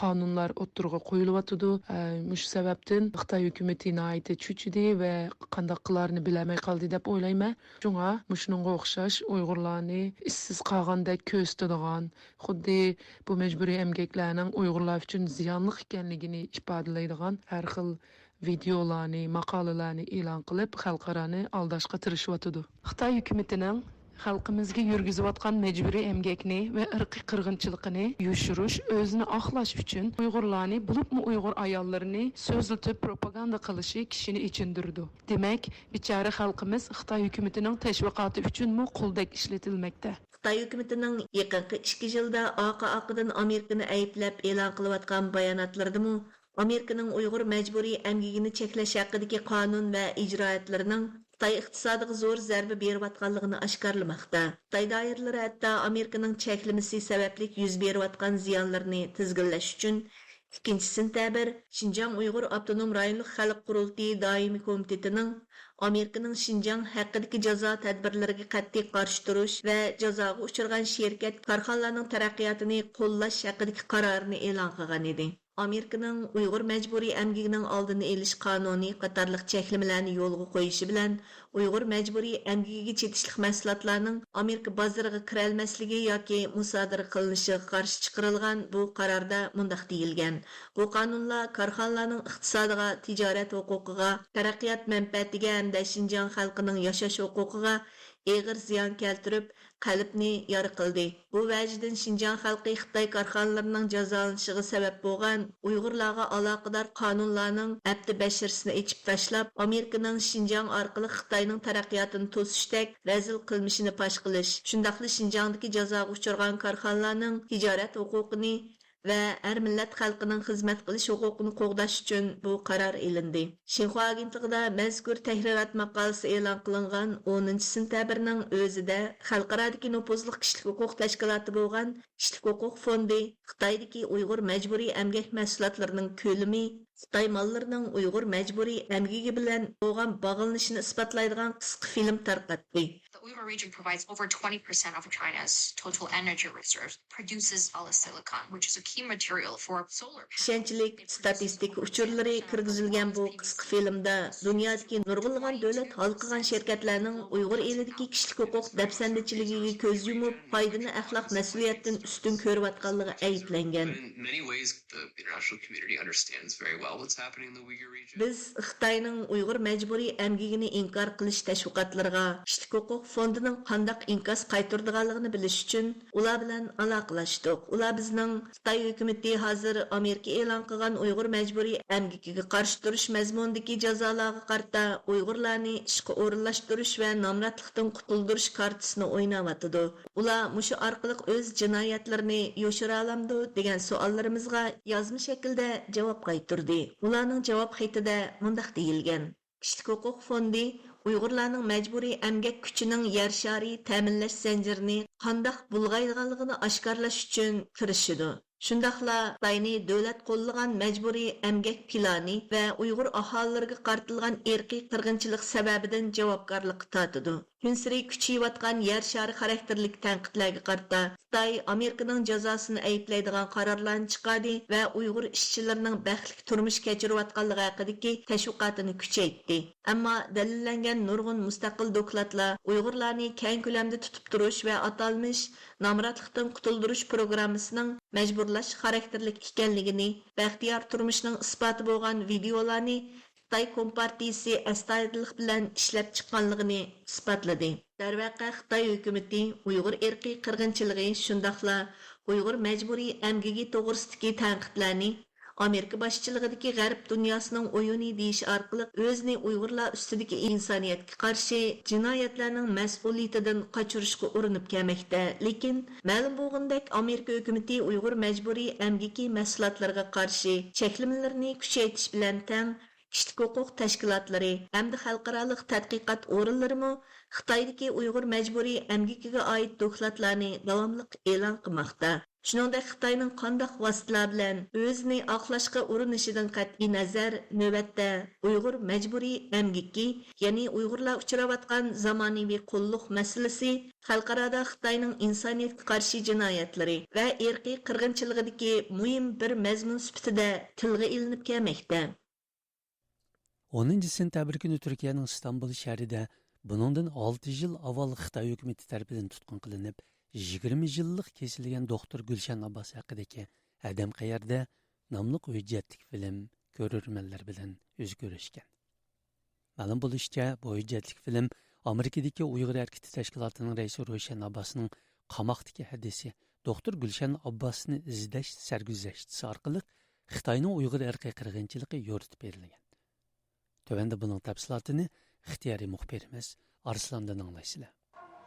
قانۇنلار ئوتتۇرىغا قويۇلۇۋاتىدۇ. ئە، مۇشۇ سەۋەبتىن خىتاي ھۆكۈمىتى ناھايىتى چۆچۈدى ۋە قانداق قىلارىنى بىلەلمەي قالدى دەپ ئويلايمەن. شۇڭا مۇشۇنىڭغا ئوخشاش ئۇيغۇرلارنى ئىشسىز قالغاندەك كۆرسىتىدىغان، خۇددى بۇ مەجبۇرىي ئەمگەكلەرنىڭ ئۇيغۇرلار ئۈچۈن زىيانلىق ئىكەنلىكىنى ئىپادىلەيدىغان ھەر خىل ۋىدىيولارنى، ماقالىلەرنى ئېلان قىلىپ، خەلقئارانى ئالداشقا تىرىشىۋاتىدۇ. خىتاي ھۆكۈمىتىنىڭ خەلقىمىزگە يۈرگۈزۈۋاتقان مەجبۇرىي ئەمگەكنى ۋە ئىرقىي قىرغىنچىلىقىنى يوشۇرۇش، ئۆزىنى ئاقلاش ئۈچۈن ئۇيغۇرلارنى، بولۇپمۇ ئۇيغۇر ئاياللىرىنى سۆزلىتىپ پروپاگاندا قىلىشى كىشىنى ئېچىندۇرىدۇ. دېمەك، بىچارە خەلقىمىز خىتاي ھۆكۈمىتىنىڭ تەشۋىقاتى ئۈچۈنمۇ قۇلدەك ئىشلىتىلمەكتە. خىتاي ھۆكۈمىتىنىڭ يېقىنقى ئىككى يىلدا ئارقا-ئارقىدىن ئامېرىكىنى ئەيىبلەپ ئېلان قىلىۋاتقان باياناتلىرىدىمۇ، ئامېرىكىنىڭ ئۇيغۇر مەجبۇرىي ئەمگىكىنى چەكلەش ھەققىدىكى قانۇن ۋە ئىجرائاتلىرىنىڭ خىتاي ئىقتىسادىغا زور زەربە بېرىۋاتقانلىقىنى ئاشكارىلىماقتا. خىتاي دائىرىلىرى ھەتتا ئامېرىكىنىڭ چەكلىمىسى سەۋەبلىك يۈز بېرىۋاتقان زىيانلىرىنى تىزگىنلەش ئۈچۈن، ئىككىنچى سېنتەبىر، شىنجاڭ ئۇيغۇر ئاپتونوم رايونلۇق خەلق قۇرۇلتىيى دائىمىي كومىتېتىنىڭ ئامېرىكىنىڭ شىنجاڭ ھەققىدىكى جازا تەدبىرلىرىگە قەتئىي قارشى تۇرۇش ۋە جازاغا ئۇچرىغان شىركەت، كارخانىلارنىڭ تەرەققىياتىنى قوللاش ھەققىدىكى قارارىنى ئېلان قىلغان ئىدى. ئامېرىكىنىڭ ئۇيغۇر مەجبۇرىي ئەمگىكىنىڭ ئالدىنى ئېلىش قانۇنى قاتارلىق چەكلىمىلەرنى يولغا قويۇشى بىلەن، ئۇيغۇر مەجبۇرىي ئەمگىكىگە چېتىشلىق مەھسۇلاتلارنىڭ ئامېرىكا بازىرىغا كىرەلمەسلىكى ياكى مۇسادىرە قىلىنىشىغا قارشى چىقىرىلغان بۇ قاراردا مۇنداق دېيىلگەن: بۇ قانۇنلار كارخانىلارنىڭ ئىقتىسادىغا، تىجارەت ھوقۇقىغا، تەرەققىيات مەنپەئەتىگە ھەمدە شىنجاڭ خەلقىنىڭ ياشاش ھوقۇقىغا ئېغىر زىيان كەلتۈرۈپ، قەلبنى يارا قىلدى. بۇ ۋەجىدىن شىنجاڭ خەلقى خىتاي كارخانىلىرىنىڭ جازالىنىشىغا سەۋەب بولغان، ئۇيغۇرلارغا ئالاقىدار قانۇنلارنىڭ ھەپتە بەشىرىسىنى ئېچىپ تاشلاپ، ئامېرىكىنىڭ شىنجاڭ ئارقىلىق خىتاينىڭ تەرەققىياتىنى توسۇشتەك رەزىل قىلمىشىنى پاش قىلىش، شۇنداقلا شىنجاڭدىكى جازاغا ئۇچرىغان كارخانىلارنىڭ تىجارەت ھوقۇقىنى ۋە ھەر مىللەت خەلقىنىڭ خىزمەت قىلىش ھوقۇقىنى قوغداش ئۈچۈن بۇ قارار ئېلىندى. شىنخۇا ئاگېنتلىقىدا مەزكۇر تەھرىرات ماقالىسى ئېلان قىلىنغان ئونىنچى سېنتەبىرنىڭ ئۆزىدە خەلقئارادىكى نوپۇزلۇق كىشىلىك ھوقۇق تەشكىلاتى بولغان كىشىلىك ھوقۇق فوندى خىتايدىكى ئۇيغۇر مەجبۇرىي ئەمگەك مەھسۇلاتلىرىنىڭ كۆلىمى، خىتاي ماللىرىنىڭ ئۇيغۇر مەجبۇرىي ئەمگىكى بىلەن بولغان باغلىنىشىنى ئىسپاتلايدىغان قىسقا فىلىم تارقاتتى. The Uyghur region provides over twenty percent of China's total energy reserves, produces polysilicon, which is a key material for solar panels. ئىشەنچلىك ستاتىستىكا ئۇچۇرلىرى كىرگۈزۈلگەن بۇ قىسقا فىلىمدا دۇنيادىكى نۇرغۇنلىغان دۆلەت ھالقىغان شىركەتلەرنىڭ ئۇيغۇر ئېلىدىكى كىشىلىك ھوقۇق دەپسەندىچىلىكىگە كۆز يۇمۇپ، پايدىنى ئەخلاق مەسئۇلىيەتتىن ئۈستۈن كۆرۈۋاتقانلىقى ئەيىبلەنگەن. In many ways, the international community understands very well. about what's happening in the Uyghur region. بىز خىتاينىڭ ئۇيغۇر مەجبۇرىي ئەمگىكىنى ئىنكار قىلىش تەشۋىقاتلىرىغا كىشىلىك ھوقۇق فوندىنىڭ قانداق ئىنكاس قايتۇرىدىغانلىقىنى بىلىش ئۈچۈن، ئۇلار بىلەن ئالاقىلەشتۇق. ئۇلار بىزنىڭ خىتاي ھۆكۈمىتى ھازىر ئامېرىكا ئېلان قىلغان ئۇيغۇر مەجبۇرىي ئەمگىكىگە قارشى تۇرۇش مەزمۇنىدىكى جازالارغا قارىتا ئۇيغۇرلارنى ئىشقا ئورۇنلاشتۇرۇش ۋە نامراتلىقتىن قۇتۇلدۇرۇش كارتىسىنى ئويناۋاتىدۇ. ئۇلار مۇشۇ ئارقىلىق ئۆز جىنايەتلىرىنى يوشۇرالامدۇ؟ دېگەن سوئاللىرىمىزغا يازما شەكىلدە جاۋاب قايتۇردى. ئۇلارنىڭ جاۋاب خېتىدە مۇنداق دېيىلگەن: كىشىلىك ھوقۇق فوندى ئۇيغۇرلارنىڭ مەجبۇرىي ئەمگەك كۈچىنىڭ يەر شارى تەمىنلەش زەنجىرىنى قانداق بۇلغايدىغانلىقىنى ئاشكارىلاش ئۈچۈن تىرىشىدۇ. شۇنداقلا خىتاينى دۆلەت قوللىغان مەجبۇرىي ئەمگەك پىلانى ۋە ئۇيغۇر ئاھالىلىرىگە قارىتىلغان ئىرقىي قىرغىنچىلىق سەۋەبىدىن جاۋابكارلىققا تارتىدۇ. كۈنسېرى كۈچىيىۋاتقان يەر شارى خاراكتېرلىك تەنقىدلەرگە قارىتا، خىتاي ئامېرىكىنىڭ جازاسىنى ئەيىبلەيدىغان قارارلارنى چىقاردى ۋە ئۇيغۇر ئىشچىلىرىنىڭ بەختلىك تۇرمۇش كەچۈرۈۋاتقانلىقى ھەققىدىكى تەشۋىقاتىنى كۈچەيتتى. ئەمما دەلىللەنگەن نۇرغۇن مۇستەقىل دوكلاتلار ئۇيغۇرلارنى كەڭ كۆلەمدە تۇتۇپ تۇرۇش ۋە ئاتالمىش نامراتلىقتىن قۇتۇلدۇرۇش پروگراممىسىنىڭ مەجبۇرلاش خاراكتېرلىك ئىكەنلىكىنى، بەختىيار تۇرمۇشنىڭ ئىسپاتى بولغان ۋىدېئولارنى خىتاي كومپارتىيىسى ئەستايىدىللىق بىلەن ئىشلەپ چىققانلىقىنى ئىسپاتلىدى. دەرۋەقە، خىتاي ھۆكۈمىتى ئۇيغۇر ئىرقىي قىرغىنچىلىقى، شۇنداقلا ئۇيغۇر مەجبۇرىي ئەمگىكى توغرىسىدىكى تەنقىدلەرنى ئامېرىكا باشچىلىقىدىكى غەرب دۇنياسىنىڭ ئويۇنى دېيىش ئارقىلىق ئۆزىنى ئۇيغۇرلار ئۈستىدىكى ئىنسانىيەتكە قارشى جىنايەتلەرنىڭ مەسئۇلىيىتىدىن قاچۇرۇشقا ئۇرۇنۇپ كەلمەكتە. لېكىن، مەلۇم بولغىنىدەك، ئامېرىكا ھۆكۈمىتى ئۇيغۇر مەجبۇرىي ئەمگىكى مەھسۇلاتلىرىغا قارشى چەكلىمىلىرىنى كۈچەيتىش بىلەن تەڭ، كىشىلىك ھوقۇق تەشكىلاتلىرى ھەمدە خەلقئارالىق تەتقىقات ئورۇنلىرىمۇ خىتايدىكى ئۇيغۇر مەجبۇرىي ئەمگىكىگە ئائىت دوكلاتلارنى داۋاملىق ئېلان قىلماقتا. شۇنىڭدەك، خىتاينىڭ قانداق ۋاسىتىلەر بىلەن ئۆزىنى ئاقلاشقا ئۇرۇنۇشىدىن قەتئىينەزەر، نۆۋەتتە ئۇيغۇر مەجبۇرىي ئەمگىكى، يەنى ئۇيغۇرلار ئۇچراۋاتقان زامانىۋى قۇللۇق مەسىلىسى خەلقئارادا خىتاينىڭ ئىنسانىيەتكە قارشى جىنايەتلىرى ۋە ئىرقىي قىرغىنچىلىقىدىكى مۇھىم بىر مەزمۇن سۈپىتىدە تىلغا ئېلىنىپ كەلمەكتە. ئونىنچى سېنتەبىر كۈنى تۈركىيەنىڭ ئىستانبۇل شەھىرىدە بۇنىڭدىن ئالتە يىل ئاۋۋال خىتاي ھۆكۈمىتى تەرىپىدىن تۇتقۇن قىلىنىپ، يىگىرمە يىللىق كېسىلگەن دوختۇر گۈلشەن ئابباس ھەققىدىكى ئادەم قەيەردە ناملىق ھۆججەتلىك فىلىم كۆرۈرمەنلەر بىلەن يۈز كۆرۈشكەن. مەلۇم بولۇشىچە، بۇ ھۆججەتلىك فىلىم ئامېرىكىدىكى ئۇيغۇر ھەرىكىتى تەشكىلاتىنىڭ رەئىسى روشەن ئابباسنىڭ قاماقتىكى ھەدىسى دوختۇر گۈلشەن ئابباسنى ئىزدەش سەرگۈزەشتىسى ئارقىلىق خىتاينىڭ ئۇيغۇر ئىرقىي قىرغىنچىلىقى يورۇتۇپ بېرىلگەن. تۆۋەندە بۇنىڭ تەپسىلاتىنى ئىختىيارىي مۇخبىرىمىز ئارسلاندىن ئاڭلايسىلەر.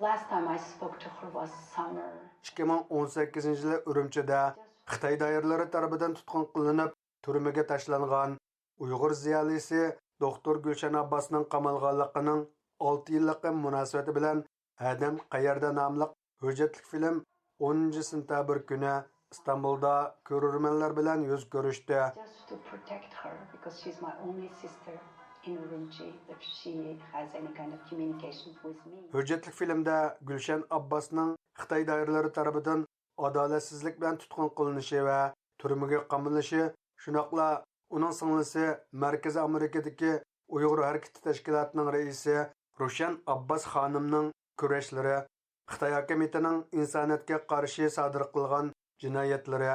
Last time I spoke to her was summer. ئىككى مىڭ ئون سەككىزىنچى يىلى ئۈرۈمچىدە خىتاي دائىرىلىرى تەرىپىدىن تۇتقۇن قىلىنىپ، تۈرمىگە تاشلانغان ئۇيغۇر زىيالىيسى دوختۇر گۈلشەن ئابباسنىڭ قامالغانلىقىنىڭ ئالتە يىللىقى مۇناسىۋىتى بىلەن ئادەم قەيەردە ناملىق ھۆججەتلىك فىلىم ئونىنچى سېنتەبىر كۈنى ئىستانبۇلدا كۆرۈرمەنلەر بىلەن يۈز كۆرۈشتى. Just to protect her, because she's my only sister in Urumqi, if she has any kind of communication with me. ھۆججەتلىك فىلىمدە گۈلشەن ئابباسنىڭ خىتاي دائىرىلىرى تەرىپىدىن ئادالەتسىزلىك بىلەن تۇتقۇن قىلىنىشى ۋە تۈرمىگە قامىلىشى، شۇنداقلا ئۇنىڭ سىڭلىسى مەركىزىي ئامېرىكىدىكى ئۇيغۇر ھەرىكىتى تەشكىلاتىنىڭ رەئىسى روشەن ئابباس خانىمنىڭ كۈرەشلىرى، خىتاي ھاكىمىيىتىنىڭ ئىنسانىيەتكە قارشى سادىر قىلغان جىنايەتلىرى،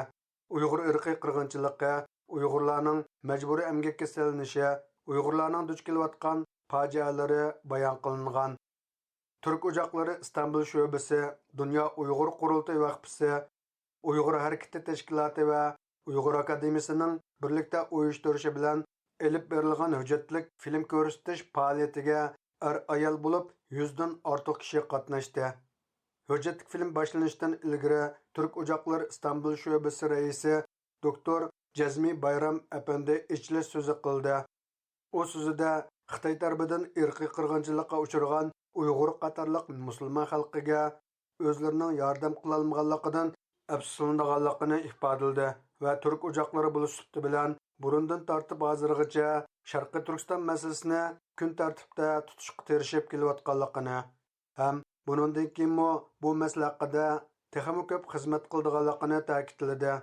ئۇيغۇر ئىرقىي قىرغىنچىلىقى، ئۇيغۇرلارنىڭ مەجبۇرىي ئەمگەككە سېلىنىشى، ئۇيغۇرلارنىڭ دۇچ كېلىۋاتقان پاجىئەلىرى بايان قىلىنغان. تۈرك ئوچاقلىرى ئىستانبۇل شۆبىسى، دۇنيا ئۇيغۇر قۇرۇلتىيى ۋەقپىسى، ئۇيغۇر ھەرىكىتى تەشكىلاتى ۋە ئۇيغۇر ئاكادېمىيىسىنىڭ بىرلىكتە ئۇيۇشتۇرۇشى بىلەن ئېلىپ بېرىلغان ھۆججەتلىك فىلىم كۆرسىتىش پائالىيىتىگە ئەر-ئايال بولۇپ يۈزدىن ئارتۇق كىشى قاتناشتى. ھۆججەتلىك فىلىم باشلىنىشتىن ئىلگىرى تۈرك ئوچاقلىرى ئىستانبۇل شۆبىسى رەئىسى دوكتور جەزمى بايرام ئەپەندى ئېچىلىش سۆزى قىلدى. ئۇ سۆزىدە خىتاي تەرىپىدىن ئىرقىي قىرغىنچىلىققا ئۇچرىغان ئۇيغۇر قاتارلىق مۇسۇلمان خەلقىگە ئۆزلىرىنىڭ ياردەم قىلالمىغانلىقىدىن ئەپسۇسلىنىدىغانلىقىنى ئىپادىلىدى ۋە تۈرك ئوچاقلىرى بولۇش سۈپىتى بىلەن بۇرۇندىن تارتىپ ھازىرغىچە شەرقىي تۈركىستان مەسىلىسىنى كۈن تەرتىپتە تۇتۇشقا تىرىشىپ كېلىۋاتقانلىقىنى ھەم بۇنىڭدىن كېيىنمۇ بۇ مەسىلە ھەققىدە تېخىمۇ كۆپ خىزمەت قىلىدىغانلىقىنى تەكىتلىدى.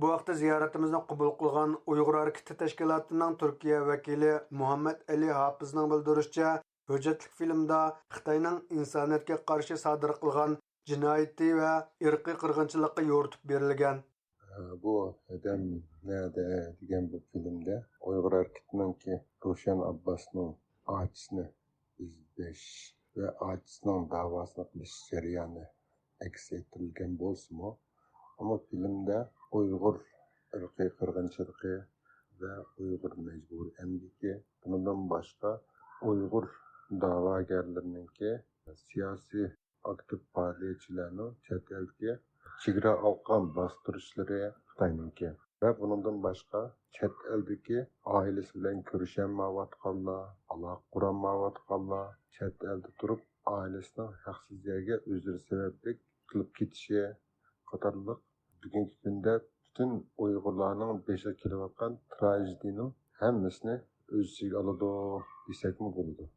بۇ ھەقتە زىيارىتىمىزنى قوبۇل قىلغان ئۇيغۇر ھەرىكىتى تەشكىلاتىنىڭ تۈركىيە ۋەكىلى مۇھەممەد ئەلى ھاپىزنىڭ بىلدۈرۈشىچە، ھۆججەتلىك فىلىمدا خىتاينىڭ ئىنسانىيەتكە قارشى سادىر قىلغان جىنايىتى ۋە ئىرقىي قىرغىنچىلىقى يورۇتۇپ بېرىلگەن. بۇ ھەدەم نەدە دېگەن بۇ فىلىمدە ئۇيغۇر ھەرىكىتىنىڭكى روشەن ئابباسنىڭ ئاچىسىنى ئىزدەش ۋە ئاچىسىنىڭ داۋاسىنى قىلىش جەريانى ئەكس ئەتتۈرۈلگەن بولسىمۇ، ئەمما فىلىمدە ئۇيغۇر ئىرقىي قىرغىنچىلىقى ۋە ئۇيغۇر مەجبۇرىي ئەمگىكى، بۇنىڭدىن باشقا ئۇيغۇر دەۋاگەرلىرىنىڭكى سىياسىي ئاكتىپ پائالىيەتچىلەرنىڭ چەت ئەلدىكى چېگرا ئاۋقان باستۇرۇشلىرى خىتاينىڭكى ۋە بۇنىڭدىن باشقا چەت ئەلدىكى ئائىلىسى بىلەن كۆرۈشەلمەيۋاتقانلار، ئالاقە قۇرالمايۋاتقانلار، چەت ئەلدە تۇرۇپ ئائىلىسىنىڭ ھەقسىز يەرگە ئۆزلىرى سەۋەبلىك قۇتۇلۇپ كېتىشى قاتارلىق بۈگۈنكى كۈندە پۈتۈن ئۇيغۇرلارنىڭ بېشىغا كېلىۋاتقان تراژېدىيىنىڭ ھەممىسىنى ئۆز ئىچىگە ئالىدۇ دېسەكمۇ بولىدۇ.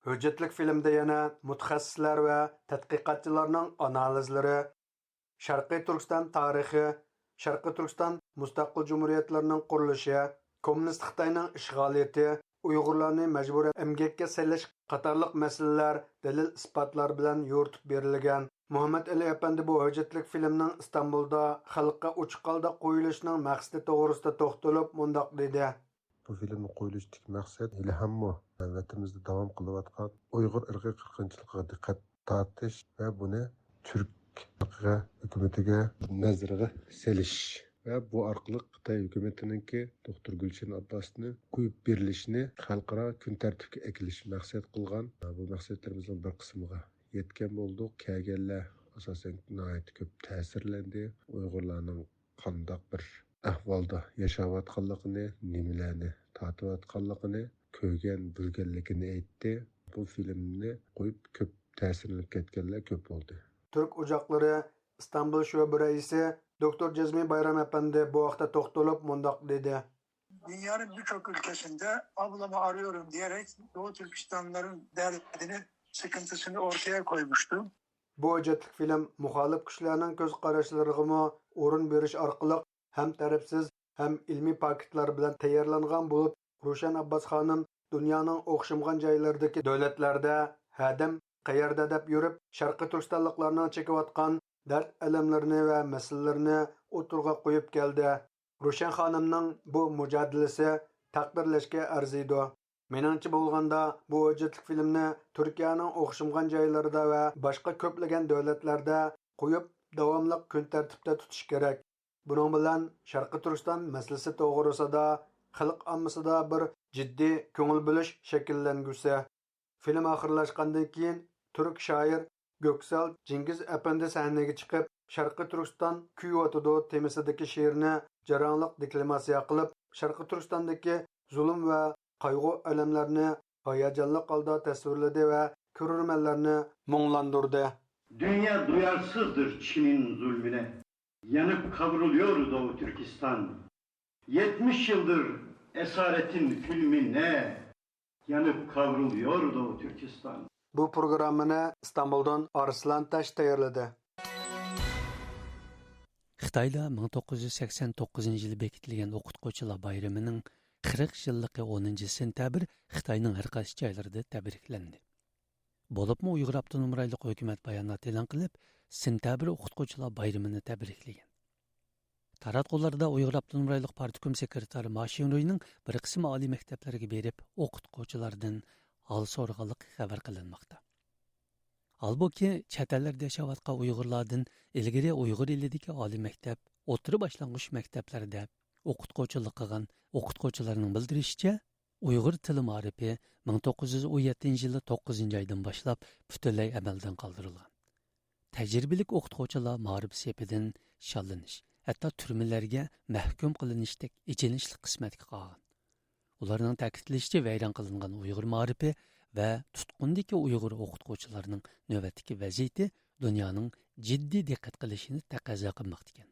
ھۆججەتلىك فىلىمدە يەنە مۇتەخەسسىسلەر ۋە تەتقىقاتچىلارنىڭ ئانالىزلىرى، شەرقىي تۈركىستان تارىخى، شەرقىي تۈركىستان مۇستەقىل جۇمھۇرىيەتلىرىنىڭ قۇرۇلۇشى، كوممۇنىست خىتاينىڭ ئىشغالىيىتى، ئۇيغۇرلارنى مەجبۇرىي ئەمگەككە سېلىش قاتارلىق مەسىلىلەر دەلىل-ئىسپاتلار بىلەن يورۇتۇپ بېرىلگەن. مۇھەممەد ئەلى ئەپەندى بۇ ھۆججەتلىك فىلىمنىڭ ئىستانبۇلدا خەلققە ئوچۇق ھالدا قويۇلۇشىنىڭ مەقسىتى توغرىسىدا توختىلىپ مۇنداق دېدى. بۇ فىلىمنى قويۇلۇشتىكى مەقسەت ھېلىھەممۇ ۋەتىنىمىزدە داۋام قىلىۋاتقان ئۇيغۇر ئىرقىي قىرغىنچىلىقىغا دىققەت تارتىش ۋە بۇنى تۈرك خەلقىگە، ھۆكۈمىتىگە نەزىرىگە سېلىش ۋە بۇ ئارقىلىق خىتاي ھۆكۈمىتىنىڭكى دوختۇر گۈلشەن ئابباسنى قويۇپ بېرىلىشىنى خەلقئارا كۈن تەرتىپكە ئەكېلىش مەقسەت قىلغان. بۇ مەقسەتلىرىمىزنىڭ بىر قىسمىغا يەتكەن بولدۇق. كەلگەنلەر ئاساسەن ناھايىتى كۆپ تەسىرلەندى. ئۇيغۇرلارنىڭ قانداق بىر ئەھۋالدا ياشاۋاتقانلىقىنى، نېمىلەرنى تارتىۋاتقانلىقىنى، كۆرگەن، بىلگەنلىكىنى ئېيتتى. بۇ فىلىمنى قويۇپ كۆپ تەسىرلىنىپ كەتكەنلەر كۆپ بولدى. تۈرك ئوچاقلىرى ئىستانبۇل شۆبە رەئىسى دوكتور جەزمى بايرام ئەپەندى بۇ ھەقتە توختىلىپ مۇنداق دېدى. Dünyanın birçok ülkesinde ablamı arıyorum diyerek Doğu Türkistanlıların derdini, sıkıntısını ortaya koymuştu. بۇ ھۆججەتلىك فىلىم مۇخالىپ كۈچلەرنىڭ كۆز قاراشلىرىغىمۇ ئورۇن بېرىش ئارقىلىق ھەم تەرەپسىز، ھەم ئىلمىي پاكىتلار بىلەن تەييارلانغان بولۇپ، روشەن ئابباس خانىم دۇنيانىڭ ئوخشىمىغان جايلىرىدىكى دۆلەتلەردە ھەدەم قەيەردە دەپ يۈرۈپ، شەرقىي تۈركىستانلىقلارنىڭ چېكىۋاتقان دەرد-ئەلەملىرىنى ۋە مەسىلىلىرىنى ئوتتۇرىغا قويۇپ كەلدى. روشەن خانىمنىڭ بۇ مۇجادىلىسى تەقدىرلەشكە ئەرزىيدۇ. مېنىڭچە بولغاندا، بۇ ھۆججەتلىك فىلىمنى تۈركىيەنىڭ ئوخشىمىغان جايلىرىدا ۋە باشقا كۆپلىگەن دۆلەتلەردە قويۇپ، داۋاملىق كۈن تەرتىپتە تۇتۇش كېرەك. بۇنىڭ بىلەن شەرقىي تۈركىستان مەسىلىسى توغرىسىدا خەلق ئاممىسىدا بىر جىددىي كۆڭۈل بۆلۈش شەكىللەنگۈسى. فىلىم ئاخىرلاشقاندىن كېيىن، تۈرك شائىر گۆكسەل جىڭگىز ئەپەندى سەھنىگە چىقىپ، شەرقىي تۈركىستان كۆيۈۋاتىدۇ تېمىسىدىكى شېئىرنى جاراڭلىق دېكلاماتسىيە قىلىپ، شەرقىي تۈركىستاندىكى زۇلۇم ۋە قايغۇ-ئەلەملەرنى ھاياجانلىق ھالدا تەسۋىرلىدى ۋە كۆرۈرمەنلەرنى مۇڭلاندۇردى. Dünya duyarsızdır Çin'in zulmüne. Yanıp kavruluyor Doğu Türkistan. Yetmiş yıldır esaretin külmüne. Yanıp kavruluyor Doğu Türkistan. بۇ پروگراممىنى ئىستانبۇلدىن ئارسلان تاش تەييارلىدى. خىتايدا مىڭ توققۇز يۈز سەكسەن توققۇزىنچى يىلى بېكىتىلگەن ئوقۇتقۇچىلار بايرىمىنىڭ قىرىق يىللىقى ئونىنچى سېنتەبىر خىتاينىڭ ھەر قايسى جايلىرىدا تەبرىكلەندى. بولۇپمۇ ئۇيغۇر ئاپتونوم رايونلۇق ھۆكۈمەت بايانات ئېلان قىلىپ، سېنتەبىر ئوقۇتقۇچىلار بايرىمىنى تەبرىكلىگەن. تاراتقۇلاردا ئۇيغۇر ئاپتونوم رايونلۇق پارتكوم سېكرېتارى ما شىنرۇينىڭ بىر قىسىم ئالىي مەكتەپلەرگە بېرىپ، ئوقۇتقۇچىلاردىن ھال سورىغانلىقى خەۋەر قىلىنماقتا. ھالبۇكى، چەت ئەللەردە ياشاۋاتقان ئۇيغۇرلاردىن ئىلگىرى ئۇيغۇر ئېلىدىكى ئالىي مەكتەپ، ئوتتۇرا باشلانغۇچ مەكتەپلەردە ئوقۇتقۇچىلىق قىلغان ئوقۇتقۇچىلارنىڭ بىلدۈرۈشىچە، ئۇيغۇر تىلى مائارىپى مىڭ توققۇز يۈز ئون يەتتىنچى يىلى توققۇزىنچى ئايدىن باشلاپ پۈتۈنلەي ئەمەلدىن قالدۇرۇلغان. تەجرىبىلىك ئوقۇتقۇچىلار مائارىپ سېپىدىن شاللىنىش، ھەتتا تۈرمىلەرگە مەھكۇم قىلىنىشتەك ئېچىنىشلىق قىسمەتكە قالغان. ئۇلارنىڭ تەكىتلىشىچە، ۋەيران قىلىنغان ئۇيغۇر مائارىپى ۋە تۇتقۇندىكى ئۇيغۇر ئوقۇتقۇچىلارنىڭ نۆۋەتتىكى ۋەزىيىتى دۇنيانىڭ جىددىي دىققەت قىلىشىنى تەقەززا قىلماقتا ئىكەن.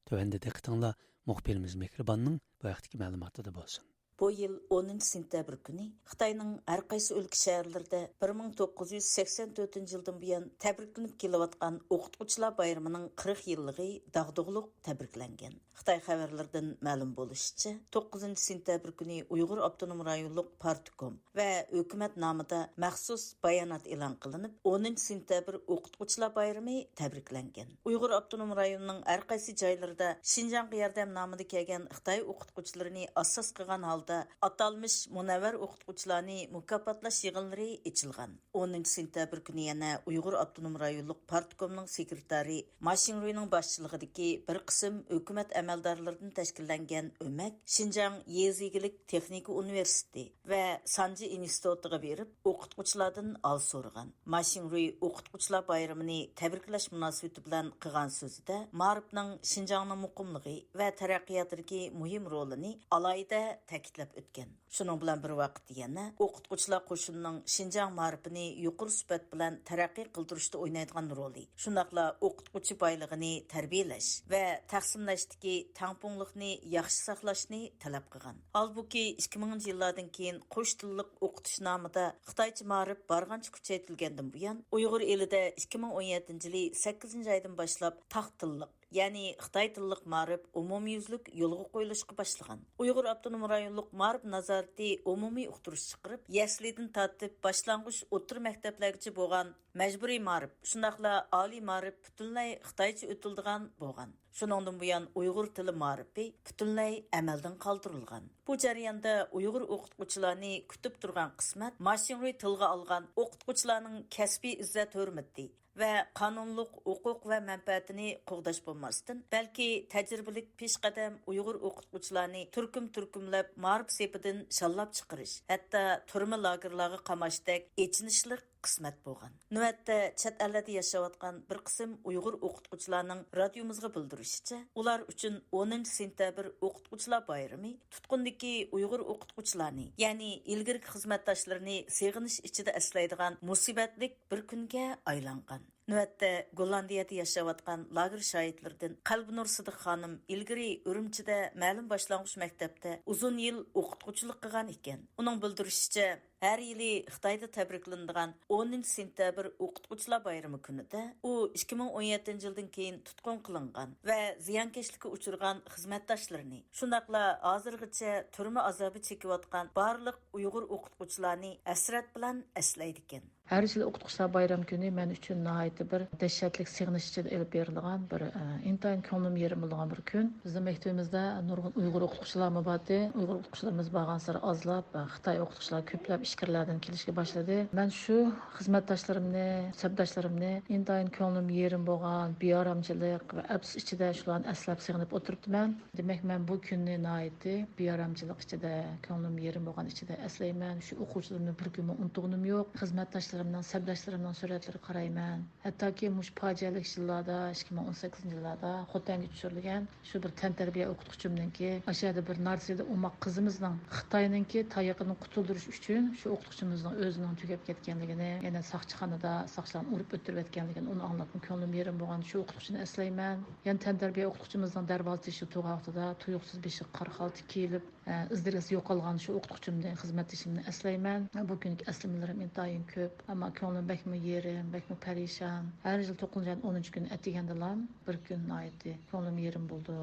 تۆۋەندە دىققىتىڭلار مۇخبىرىمىز مېھرىباننىڭ بۇ ھەقتىكى مەلۇماتىدا بولسۇن. بۇ يىل ئونىنچى سېنتەبىر كۈنى خىتاينىڭ ھەر قايسى ئۆلكە شەھەرلىرىدە بىر مىڭ توققۇز يۈز سەكسەن تۆتىنچى يىلدىن بۇيان تەبرىكلىنىپ كېلىۋاتقان ئوقۇتقۇچىلار بايرىمىنىڭ قىرىق يىللىقى داغدۇغىلىق تەبرىكلەنگەن. خىتاي خەۋەرلىرىدىن مەلۇم بولۇشىچە، توققۇزىنچى سېنتەبىر كۈنى ئۇيغۇر ئاپتونوم رايونلۇق پارتكوم ۋە ھۆكۈمەت نامىدا مەخسۇس بايانات ئېلان قىلىنىپ، ئونىنچى سېنتەبىر ئوقۇتقۇچىلار بايرىمى تەبرىكلەنگەن. ئۇيغۇر ئاپتونوم رايونىنىڭ ھەر قايسى جايلىرىدا شىنجاڭغا ياردەم نامىدا كەلگەن خىتاي ئوقۇتقۇچىلىرىنى ئاساس قىلغان ھالدا ئاتالمىش مۇنەۋۋەر ئوقۇتقۇچىلارنى مۇكاپاتلاش يىغىنلىرى ئېچىلغان. ئونىنچى سېنتەبىر كۈنى يەنە ئۇيغۇر ئاپتونوم رايونلۇق پارتكومنىڭ سېكرېتارى ما شىڭرۇينىڭ باشچىلىقىدىكى بىر قىسىم ھۆكۈمەت ئەمەلدارلىرىدىن تەشكىللەنگەن ئۆمەك شىنجاڭ يېزا ئىگىلىك تېخنىكا ئۇنىۋېرسىتېتى ۋە سانجى ئىنستىتۇتىغا بېرىپ، ئوقۇتقۇچىلاردىن ھال سورىغان. ما شىڭرۇي ئوقۇتقۇچىلار بايرىمىنى تەبرىكلەش مۇناسىۋىتى بىلەن قىلغان سۆزىدە، مائارىپنىڭ شىنجاڭنىڭ مۇقىملىقى ۋە تەرەققىياتىدىكى مۇھىم رولىنى ئالاھىدە تەكىتلەپ ئۆتكەن. شۇنىڭ بىلەن بىر ۋاقىتتا يەنە ئوقۇتقۇچىلار قوشۇنىنىڭ شىنجاڭ مائارىپىنى يۇقىرى سۈپەت بىلەن تەرەققىي قىلدۇرۇشتا ئوينايدىغان رولى، شۇنداقلا ئوقۇتقۇچى بايلىقىنى تەربىيەلەش ۋە تەقسىملەشتىكى تەڭپۇڭلۇقنى ياخشى ساقلاشنى تەلەپ قىلغان. ھالبۇكى، ئىككى مىڭىنچى يىللاردىن كېيىن قوش تىللىق ئوقۇتۇش نامىدا خىتايچە مائارىپ بارغانچە كۈچەيتىلگەندىن بۇيان، ئۇيغۇر ئېلىدە ئىككى مىڭ ئون يەتتىنچى يىلى سەككىزىنچى ئايدىن باشلاپ تاق تىللىق، يەنى خىتاي تىللىق مائارىپ ئومۇميۈزلۈك يولغا قويۇلۇشقا باشلىغان. ئۇيغۇر ئاپتونوم رايونلۇق مائارىپ نازارىتى ئومۇمىي ئۇقتۇرۇش چىقىرىپ، يەسلىدىن تارتىپ باشلانغۇچ ئوتتۇرا مەكتەپلەرگىچە بولغان مەجبۇرىي مائارىپ، شۇنداقلا ئالىي مائارىپ پۈتۈنلەي خىتايچە ئۆتۈلىدىغان بولغان. شۇنىڭدىن بۇيان ئۇيغۇر تىلى مائارىپى پۈتۈنلەي ئەمەلدىن قالدۇرۇلغان. بۇ جەرياندا ئۇيغۇر ئوقۇتقۇچىلارنى كۈتۈپ تۇرغان قىسمەت ما شىڭرۇي تىلغا ئالغان ئوقۇتقۇچىلارنىڭ كەسپىي ئىززەت-ھۆرمىتى ۋە قانۇنلۇق ھوقۇق ۋە مەنپەئەتىنى قوغداش بولماستىن، بەلكى تەجرىبىلىك پېشقەدەم ئۇيغۇر ئوقۇتقۇچىلارنى تۈركۈم-تۈركۈملەپ مائارىپ سېپىدىن شاللاپ چىقىرىش، ھەتتا تۈرمە لاگېرلارغا قاماشتەك ئېچىنىشلىق قىسمەت بولغان. نۆۋەتتە چەت ئەللەردە ياشاۋاتقان بىر قىسىم ئۇيغۇر ئوقۇتقۇچىلارنىڭ رادىيومىزغا بىلدۈرۈشىچە، ئۇلار ئۈچۈن ئونىنچى سېنتەبىر ئوقۇتقۇچىلار بايرىمى تۇتقۇندىكى ئۇيغۇر ئوقۇتقۇچىلارنى، يەنى ئىلگىرىكى خىزمەتداشلىرىنى سېغىنىش ئىچىدە ئەسلەيدىغان مۇسىبەتلىك بىر كۈنگە ئايلانغان. نۆۋەتتە گوللاندىيەدە ياشاۋاتقان لاگېر شاھىتلىرىدىن قەلبىنۇر سىدىق خانىم ئىلگىرى ئۈرۈمچىدە مەلۇم باشلانغۇچ مەكتەپتە ئۇزۇن يىل ئوقۇتقۇچىلىق قىلغان ئىكەن. ئۇنىڭ بىلدۈرۈشىچە، ھەر يىلى خىتايدا تەبرىكلىنىدىغان ئونىنچى سېنتەبىر ئوقۇتقۇچىلار بايرىمى كۈنىدە ئۇ ئىككى مىڭ ئون يەتتىنچى يىلدىن كېيىن تۇتقۇن قىلىنغان ۋە زىيانكەشلىككە ئۇچرىغان خىزمەتداشلىرىنى، شۇنداقلا ھازىرغىچە تۈرمە ئازابى چېكىۋاتقان بارلىق ئۇيغۇر ئوقۇتقۇچىلارنى ھەسرەت بىلەن ئەسلەيدىكەن. ھەر يىلى ئوقۇتقۇچىلار بايرام كۈنى مەن ئۈچۈن ناھايىتى بىر دەھشەتلىك سېغىنىش ئىچىدە ئېلىپ بېرىلىدىغان بىر، ئە، ئىنتايىن كۆڭلۈم يېرىم بولىدىغان بىر كۈن. بىزنىڭ مەكتىپىمىزدە نۇرغۇن ئۇيغۇر ئوقۇتقۇچىلارمۇ بارتى. ئۇيغۇر ئوقۇتقۇچىلىرىمىز بارغانسېرى ئازلاپ، خىتاي ئوقۇتقۇچىلار كۆپلەپ ئىچكىرىلەردىن كېلىشكە باشلىدى. مەن شۇ خىزمەتداشلىرىمنى، سەپداشلىرىمنى ئىنتايىن كۆڭلۈم يېرىم بولغان، بىئارامچىلىق ۋە ئەپسۇس ئىچىدە شۇلارنى ئەسلەپ سېغىنىپ ئولتۇرۇپتىمەن. دېمەك، مەن بۇ كۈننى ناھايىتى بىئارامچىلىق ئىچىدە، كۆڭلۈم يېرىم بولغان ئىچىدە ئەسلەيمەن. شۇ ئوقۇغۇچىلىرىمنى بىر كۈنمۇ ئۇنتۇغىنىم يوق. خىزمەتداشلىرىمنىڭ، سەپداشلىرىمنىڭ سۈرەتلىرىگە قارايمەن. ھەتتاكى مۇشۇ پاجىئەلىك يىللاردا، ئىككى مىڭ ئون سەككىزىنچى يىللاردا خوتەنگە چۈشۈرۈلگەن شۇ بىر تەنتەربىيە ئوقۇتقۇچىمنىڭكى، ئاشۇ يەردە بىر نارسىدا ئوماق قىزىمىزنىڭ خىتاينىڭكى تايىقىدىن قۇتۇلدۇرۇش ئۈچۈن شۇ ئوقۇتقۇچىمىزنىڭ ئۆزىنىڭ تۈگەپ كەتكەنلىكىنى، يەنە ساقچىخانىدا ساقچىلارنى ئۇرۇپ ئۆلتۈرۈۋەتكەنلىكىنى ئۇنى ئاڭلاپمۇ كۆڭلۈم يېرىم بولغان. شۇ ئوقۇتقۇچىنى ئەسلەيمەن. يەنە تەنتەربىيە ئوقۇتقۇچىمىزنىڭ دەرۋازىسى ئىچىدە تۇرغان ۋاقتىدا تۇيۇقسىز بېشىغا قارا خالتا كىيىلىپ، ئىز-دېرىكىسى يوقالغان شۇ ئوقۇتقۇچىمدىن، خىزمەتدىشىمدىن ئەسلەيمەن. بۇ كۈنلۈك ئەسلىمىلىرىم ئىنتايىن كۆپ، ئەمما كۆڭلۈم بەكمۇ يېرىم، بەكمۇ پەرىشان. ھەر يىل توققۇزىنچى ئاينىڭ ئون ئۈچ كۈنى ئەتىگەندىلا بىر كۈن ناھايىتى كۆڭلۈم يېرىم بولىدۇ.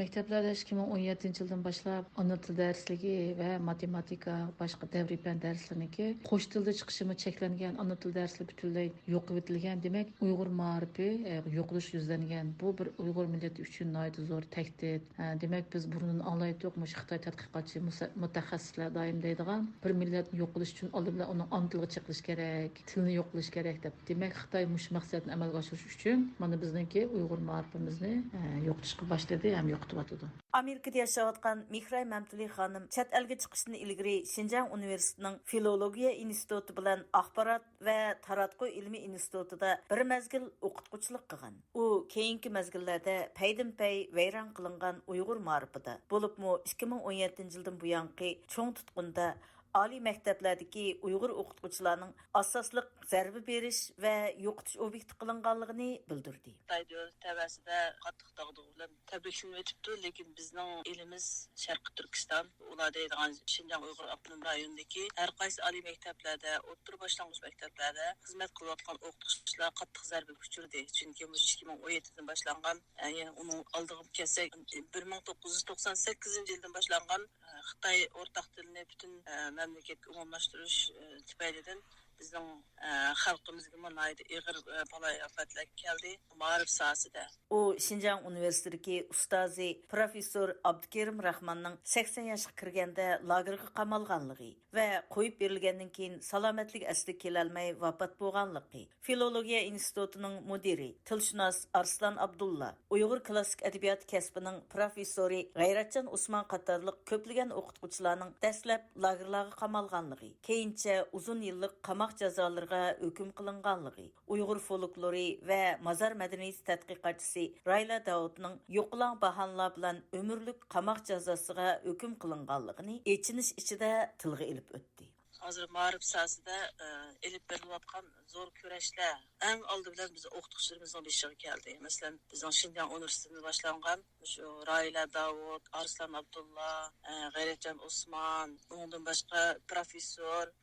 مەكتەپلەردە ئىككى مىڭ ئون يەتتىنچى يىلدىن باشلاپ ئانا تىل دەرسلىكى ۋە ماتېماتىكا، باشقا دەۋرىي پەن دەرسلىرىنىڭكى قوش تىلدا چىقىشىمۇ چەكلەنگەن، ئانا تىل دەرسلىرى پۈتۈنلەي يوقىۋېتىلگەن. دېمەك، ئۇيغۇر مائارىپى، ئە، يوقىلىش يۈزلەنگەن. بۇ بىر ئۇيغۇر مىللىتى ئۈچۈن ناھايىتى زور تەھدىت. ئە، دېمەك، بىز بۇرۇندىن ئاڭلايتتۇق، مۇشۇ خىتاي تەتقىقاتچى مۇسە-، مۇتەخەسسىسلەر دائىم دەيدىغان، بىر مىللەتنى يوقىلىش ئۈچۈن ئالدى بىلەن ئۇنىڭ ئانا تىلىغا چېقىلىش كېرەك، تىلنى يوقىلىش كېرەك دەپ. دېمەك، خىتاي مۇشۇ مەقسەتنى ئەمەلگە ئاشۇرۇش ئۈچۈن مانا بىزنىڭكى ئۇيغۇر مائارىپىمىزنى، ئە، يوقىتىشقا باشلىدى ھەم يوقىتىۋاتىدۇ. ئامېرىكىدا ياشاۋاتقان مېھراي مەمتىلى خانىم چەت ئەلگە چىقىشتىن ئىلگىرى شىنجاڭ ئۇنىۋېرسىتېتىنىڭ فىلولوگىيە ئىنستىتۇتى بىلەن ئاخبارات ۋە تاراتقۇ ئىلمىي ئىنستىتۇتىدا بىر مەزگىل ئوقۇتقۇچىلىق قىلغان. ئۇ كېيىنكى مەزگىللەردە پەيدىنپەي ۋەيران قىلىنغان ئۇيغۇر مائارىپىدا، بولۇپمۇ ئىككى مىڭ ئون يەتتىنچى يىلدىن بۇيانقى چوڭ تۇتقۇندا ئالىي مەكتەپلەردىكى ئۇيغۇر ئوقۇتقۇچىلارنىڭ ئاساسلىق زەربە بېرىش ۋە يوقىتىش ئوبيېكتى قىلىنغانلىقىنى بىلدۈردى. خىتاي دۆلىتى تەۋەسىدە قاتتىق داغدۇغىلىق تەبرىكلىنىۋېتىپتۇ، لېكىن بىزنىڭ ئېلىمىز شەرقىي تۈركىستان، ئۇلار دەيدىغان شىنجاڭ ئۇيغۇر ئاپتونوم رايونىدىكى ھەر قايسى ئالىي مەكتەپلەردە، ئوتتۇرا باشلانغۇچ مەكتەپلەردە خىزمەت قىلىۋاتقان ئوقۇتقۇچىلار قاتتىق زەربىگە ئۇچرىدى. چۈنكى مۇشۇ ئىككى مىڭ ئون يەتتىدىن باشلانغان، ئە، يەنى ئۇنىڭ ئالدىغا كەلسەك، بىر مىڭ توققۇز يۈز توقسان سەككىزىنچى يىلدىن باشلانغان، ئە، خىتاي ئورتاق تىلىنى پۈتۈن، ئە، مەملىكەتكە ئومۇملاشتۇرۇش، ئە، تۈپەيلىدىن بىزنىڭ، ئە، خەلقىمىزگىمۇ ناھايىتى ئېغىر، ئە، بالايىئاپەتلەر كەلدى مائارىپ ساھەسىدە. ئۇ شىنجاڭ ئۇنىۋېرسىتېتىدىكى ئۇستازى پروفېسسور ئابدۇكېرىم راخماننىڭ سەكسەن ياشقا كىرگەندە لاگېرغا قامالغانلىقى ۋە قويۇپ بېرىلگەندىن كېيىن سالامەتلىكى ئەسلىگە كېلەلمەي ۋاپات بولغانلىقى، فىلولوگىيە ئىنستىتۇتىنىڭ مۇدىرى، تىلشۇناس ئارسلان ئابدۇللا، ئۇيغۇر كلاسسىك ئەدەبىياتى كەسپىنىڭ پروفېسسورى غەيرەتجان ئوسمان قاتارلىق كۆپلىگەن ئوقۇتقۇچىلارنىڭ دەسلەپ لاگېرلارغا قامالغانلىقى، كېيىنچە ئۇزۇن يىللىق قاماق جازالىرىغا ھۆكۈم قىلىنغانلىقى، ئۇيغۇر فولكلورى ۋە مازار مەدەنىيىتى تەتقىقاتچىسى رايلا داۋۇتنىڭ يوقىلاڭ باھانىلار بىلەن ئۆمۈرلۈك قاماق جازاسىغا ھۆكۈم قىلىنغانلىقىنى ئېچىنىش ئىچىدە تىلغا ئېلىپ ئۆتتى. ھازىر مائارىپ ساھەسىدە، ئە، ئېلىپ بېرىلىۋاتقان زور كۈرەشلەر، ئەڭ ئالدى بىلەن بىز ئوقۇتقۇچىلىرىمىزنىڭ بېشىغا كەلدى. مەسىلەن، بىزنىڭ شىنجاڭ ئۇنىۋېرسىتېتىدىن باشلانغان مۇشۇ راھىلە داۋۇت، ئارسلان ئابدۇللا، ئە، غەيرەتجان ئوسمان، ئۇنىڭدىن باشقا پروفېسسور،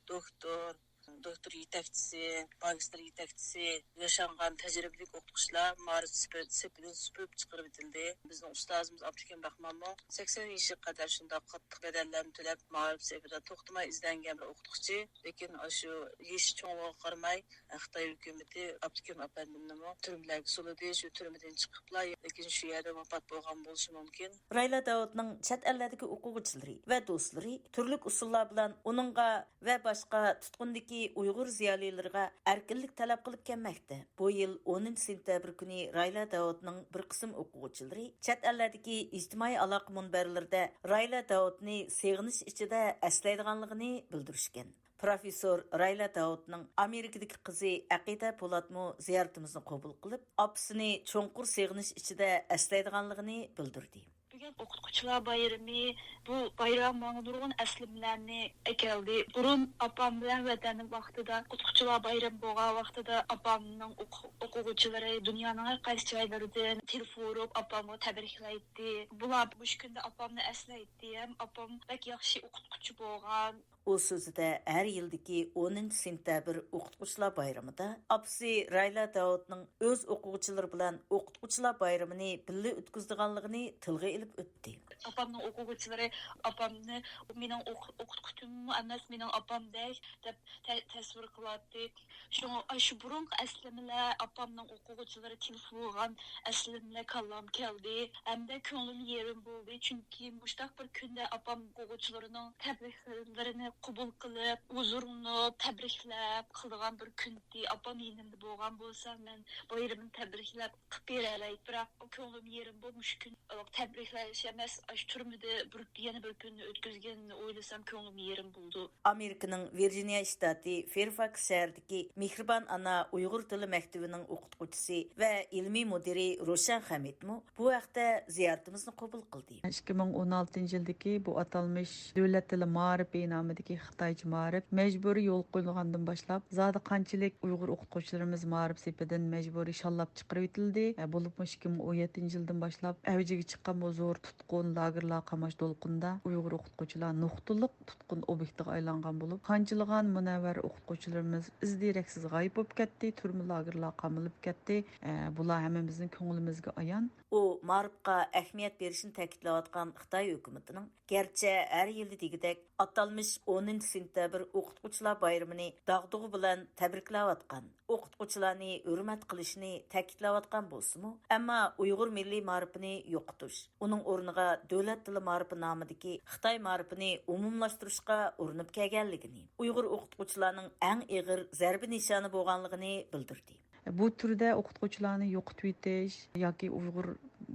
دوكتور، دوكتور يېتەكچىسى، ماگىستىر يېتەكچىسى، ياشانغان تەجرىبىلىك ئوقۇتقۇچىلار مائارىپ سېپى-، سېپىدىن سۈپۈرۈپ چىقىرىۋېتىلدى. بىزنىڭ ئۇستازىمىز ئابدۇكېرىم راخمانمۇ سەكسەن يېشىغا قەدەر شۇنداق قاتتىق بەدەللەرنى تۆلەپ، مائارىپ سېپىدە توختىماي ئىزدەنگەن بىر ئوقۇتقۇچى. لېكىن ئاشۇ يېشى چوڭلۇقىغا قارىماي، خىتاي ھۆكۈمىتى ئابدۇكېرىم ئەپەندىمنىمۇ تۈرمىلەرگە سولىدى. شۇ تۈرمىدىن چىقىپلا، لېكىن شۇ يەردە ۋاپات بولغان بولۇشى مۇمكىن. رايلا داۋۇتنىڭ چەت ئەللەردىكى ئوقۇغۇچىلىرى ۋە دوستلىرى تۈرلۈك ئۇسۇللار بىلەن ئۇنىڭغا ۋە باشقا تۇتقۇندىكى ئۇيغۇر زىيالىيلىرىغا ئەركىنلىك تەلەپ قىلىپ كەلمەكتە. بۇ يىل ئونىنچى سېنتەبىر كۈنى رايلا داۋۇتنىڭ بىر قىسىم ئوقۇغۇچىلىرى چەت ئەللەردىكى ئىجتىمائىي ئالاقە مۇنبەرلىرىدە رايلا داۋۇتنى سېغىنىش ئىچىدە ئەسلەيدىغانلىقىنى بىلدۈرۈشكەن. پروفېسسور رايلا داۋۇتنىڭ ئامېرىكىدىكى قىزى ئەقىدە پولاتمۇ زىيارىتىمىزنى قوبۇل قىلىپ، ئاپىسىنى چوڭقۇر سېغىنىش ئىچىدە ئەسلەيدىغانلىقىنى بىلدۈردى. بۈگۈن ئوقۇتقۇچىلار بايرىمى. بۇ بايرام ماڭا نۇرغۇن ئەسلىمىلەرنى ئەكەلدى. بۇرۇن ئاپام بىلەن ۋەتەن ۋاقتىدا، ئوقۇتقۇچىلار بايرىمى بولغان ۋاقتىدا ئاپامنىڭ ئوقۇ-، ئوقۇغۇچىلىرى دۇنيانىڭ ھەر قايسى جايلىرىدىن تېلېفون ئۇرۇپ، ئاپامغا تەبرىكلەيتتى. بۇلار مۇشۇ كۈندە ئاپامنى ئەسلەيتتى ھەم ئاپام بەك ياخشى ئوقۇتقۇچى بولغان. ئۇ سۆزىدە ھەر يىلدىكى ئونىنچى سېنتەبىر ئوقۇتقۇچىلار بايرىمىدا ئاپىسى رايلا داۋۇتنىڭ ئۆز ئوقۇغۇچىلىرى بىلەن ئوقۇتقۇچىلار بايرىمىنى بىللە ئۆتكۈزىدىغانلىقىنى تىلغا ئېلىپ ئۆتتى. ئاپامنىڭ ئوقۇغۇچىلىرى ئاپامنى مېنىڭ ئوق-، ئوقۇتقۇچىممۇ ئەمەس، مېنىڭ ئاپامدەك دەپ تە-، تەسۋىر قىلاتتى. شۇڭا ئاشۇ بۇرۇنقى ئەسلىمىلەر، ئاپامنىڭ ئوقۇغۇچىلىرى تېلېفون ئۇرغان ئەسلىمىلەر كاللامغا كەلدى. ھەمدە كۆڭلۈم يېرىم بولدى، چۈنكى مۇشۇنداق بىر كۈندە ئاپام ئوقۇغۇچىلىرىنىڭ تەبرىكلىرىنى قوبۇل قىلىپ، ھۇزۇرلىنىپ، تەبرىكلەپ قىلىدىغان بىر كۈن ئىدى. ئاپام يېنىمدا بولغان بولسا، مەن بايرىمىنى تەبرىكلەپ قىلىپ بېرەلەيتتىم. بىراق، كۆڭلۈم يېرىم بولدى. مۇشۇ كۈن تەبرىكلەش ئەمەس، ئاشۇ تۈرمىدە بىر، يەنە بىر كۈننى ئۆتكۈزگىنىنى ئويلىسام، كۆڭلۈم يېرىم بولىدۇ. ئامېرىكىنىڭ ۋىرجىنىيە شتاتى فېرفاكس شەھىرىدىكى مېھرىبان ئانا ئۇيغۇر تىلى مەكتىۋىنىڭ ئوقۇتقۇچىسى ۋە ئىلمىي مۇدىرى روشەن خەمىتمۇ بۇ ھەقتە زىيارىتىمىزنى قوبۇل قىلدى. ئىككى مىڭ ئون ئالتىنچى يىلدىكى بۇ ئاتالمىش دۆلەت تىلى مائارىپى نامىدىكى خىتايچە مائارىپ مەجبۇرىي يولغا قويۇلغاندىن باشلاپ، زادى قانچىلىك ئۇيغۇر ئوقۇتقۇچىلىرىمىز مائارىپ سېپىدىن مەجبۇرىي شاللاپ چىقىرىۋېتىلدى. بولۇپمۇ ئىككى مىڭ ئون يەتتىنچى يىلدىن باشلاپ ئەۋجىگە چىققان بۇ زور تۇتقۇن، لاگېرلار، قاماش دولقۇنىدا ئۇيغۇر ئوقۇتقۇچىلار نۇقتىلىق تۇتقۇن ئوبيېكتىغا ئايلانغان بولۇپ، قانچىلىغان مۇنەۋۋەر ئوقۇتقۇچىلىرىمىز ئىز-دېرەكسىز غايىب بولۇپ كەتتى، تۈرمە لاگېرلارغا قامىلىپ كەتتى. ئە، بۇلار ھەممىمىزنىڭ كۆڭلىمىزگە ئايان. ئۇ مائارىپقا ئەھمىيەت بېرىشنى تەكىتلەۋاتقان خىتاي ھۆكۈمىتىنىڭ گەرچە ھەر يىلى دېگۈدەك ئاتالمىش ئونىنچى سېنتەبىر ئوقۇتقۇچىلار بايرىمىنى داغدۇغا بىلەن تەبرىكلەۋاتقان، ئوقۇتقۇچىلارنى ھۆرمەت قىلىشنى تەكىتلەۋاتقان بولسىمۇ، ئەمما ئۇيغۇر مىللىي مائارىپىنى يوقىتىش، ئۇنىڭ ئورنىغا دۆلەت تىلى مائارىپى نامىدىكى خىتاي مائارىپىنى ئومۇملاشتۇرۇشقا ئۇرۇنۇپ كەلگەنلىكىنى، ئۇيغۇر ئوقۇتقۇچىلارنىڭ ئەڭ ئېغىر زەربە نىشانى بولغانلىقىنى بىلدۈردى. بۇ تۈردە ئوقۇتقۇچىلارنى يوقىتىۋېتىش ياكى ئۇيغۇر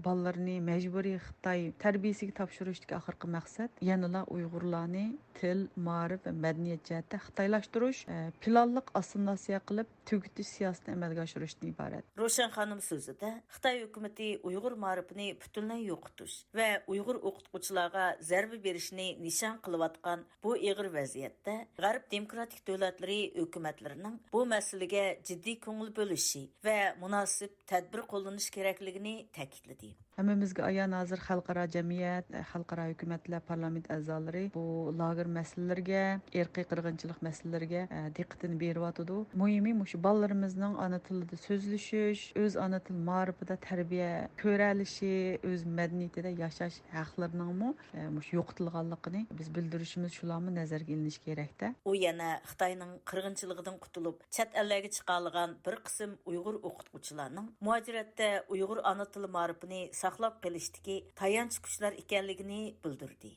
بالىلىرىنى مەجبۇرىي خىتاي تەربىيىسىگە تاپشۇرۇشتىكى ئاخىرقى مەقسەت يەنىلا ئۇيغۇرلارنى تىل، مائارىپ ۋە مەدەنىيەت جەھەتتە خىتايلاشتۇرۇش، ئە، پىلانلىق ئاسسىمىلياتسىيە قىلىپ تۈگىتىش سىياسىتىنى ئەمەلگە ئاشۇرۇشتىن ئىبارەت. روشەن خانىم سۆزىدە خىتاي ھۆكۈمىتى ئۇيغۇر مائارىپىنى پۈتۈنلەي يوقىتىش ۋە ئۇيغۇر ئوقۇتقۇچىلارغا زەربە بېرىشنى نىشان قىلىۋاتقان بۇ ئېغىر ۋەزىيەتتە غەرب دېموكراتىك دۆلەتلىرى ھۆكۈمەتلىرىنىڭ بۇ مەسىلىگە جىددىي كۆڭۈل بۆلۈشى ۋە مۇناسىپ تەدبىر قوللىنىش كېرەكلىكىنى تەكىتلىدى. ھەممىمىزگە ئايان، ھازىر خەلقئارا جەمئىيەت، خەلقئارا ھۆكۈمەتلەر، پارلامېنت ئەزالىرى بۇ لاگېر مەسىلىلىرىگە، ئىرقىي قىرغىنچىلىق مەسىلىلىرىگە، ئە، دىققىتىنى بېرىۋاتىدۇ. مۇھىمى مۇشۇ بالىلىرىمىزنىڭ ئانا تىلىدا سۆزلىشىش، ئۆز ئانا تىل مائارىپىدا تەربىيە كۆرەلىشى، ئۆز مەدەنىيىتىدە ياشاش ھەقلىرىنىڭمۇ، ئە، مۇشۇ يوقىتىلغانلىقىنى بىز بىلدۈرۈشىمىز شۇلارمۇ نەزەرگە ئېلىنىشى كېرەكتە. ئۇ يەنە خىتاينىڭ قىرغىنچىلىقىدىن قۇتۇلۇپ، چەت ئەللەرگە چىقالىغان بىر قىسىم ئۇيغۇر ئوقۇتقۇچىلارنىڭ مۇھاجىرەتتە ئۇيغۇر ئانا تىل مائارىپىنى ساقلاپ قېلىشتىكى تايانچ كۈچلەر ئىكەنلىكىنى بىلدۈردى.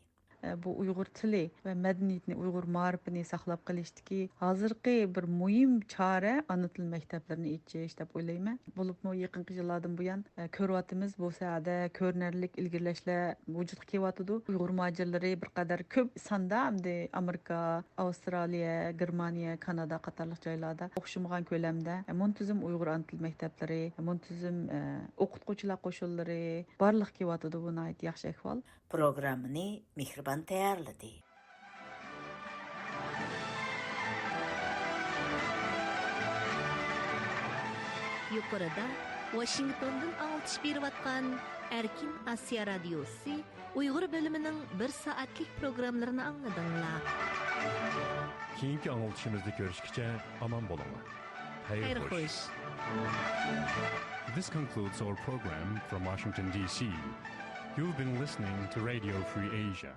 بۇ ئۇيغۇر تىلى ۋە مەدەنىيىتىنى، ئۇيغۇر مائارىپىنى ساقلاپ قېلىشتىكى ھازىرقى بىر مۇھىم چارە ئانا تىل مەكتەپلىرىنى ئېچىش دەپ ئويلايمەن. بولۇپمۇ يېقىنقى يىللاردىن بۇيان، ئە، كۆرۈۋاتىمىز، بۇ ساھەدە كۆرۈنەرلىك ئىلگىرىلەشلەر ۋۇجۇدقا كېلىۋاتىدۇ. ئۇيغۇر مۇھاجىرلىرى بىر قەدەر كۆپ ساندا ئەمدى ئامېرىكا، ئاۋسترالىيە، گېرمانىيە، كانادا قاتارلىق جايلاردا ئوخشىمىغان كۆلەمدە، ئە، مۇنتىزىم ئۇيغۇر ئانا تىل مەكتەپلىرى، مۇنتىزىم، ئە، ئوقۇتقۇچىلار قوشۇنلىرى بارلىققا كېلىۋاتىدۇ. بۇ ناھايىتى ياخشى ئەھۋال. پروگراممىنى مېھرىبان تەييارلىدى. يۇقىرىدا ۋاشىنگتوندىن ئاڭلىتىش بېرىۋاتقان ئەركىن ئاسىيا رادىيوسى ئۇيغۇر بۆلۈمىنىڭ بىر سائەتلىك پروگراممىلىرىنى ئاڭلىدىڭلار. كېيىنكى ئاڭلىتىشىمىزدا كۆرۈشكىچە ئامان بولۇڭلار. خەير خوش. This concludes our program from Washington, D C. You've been listening to Radio Free Asia.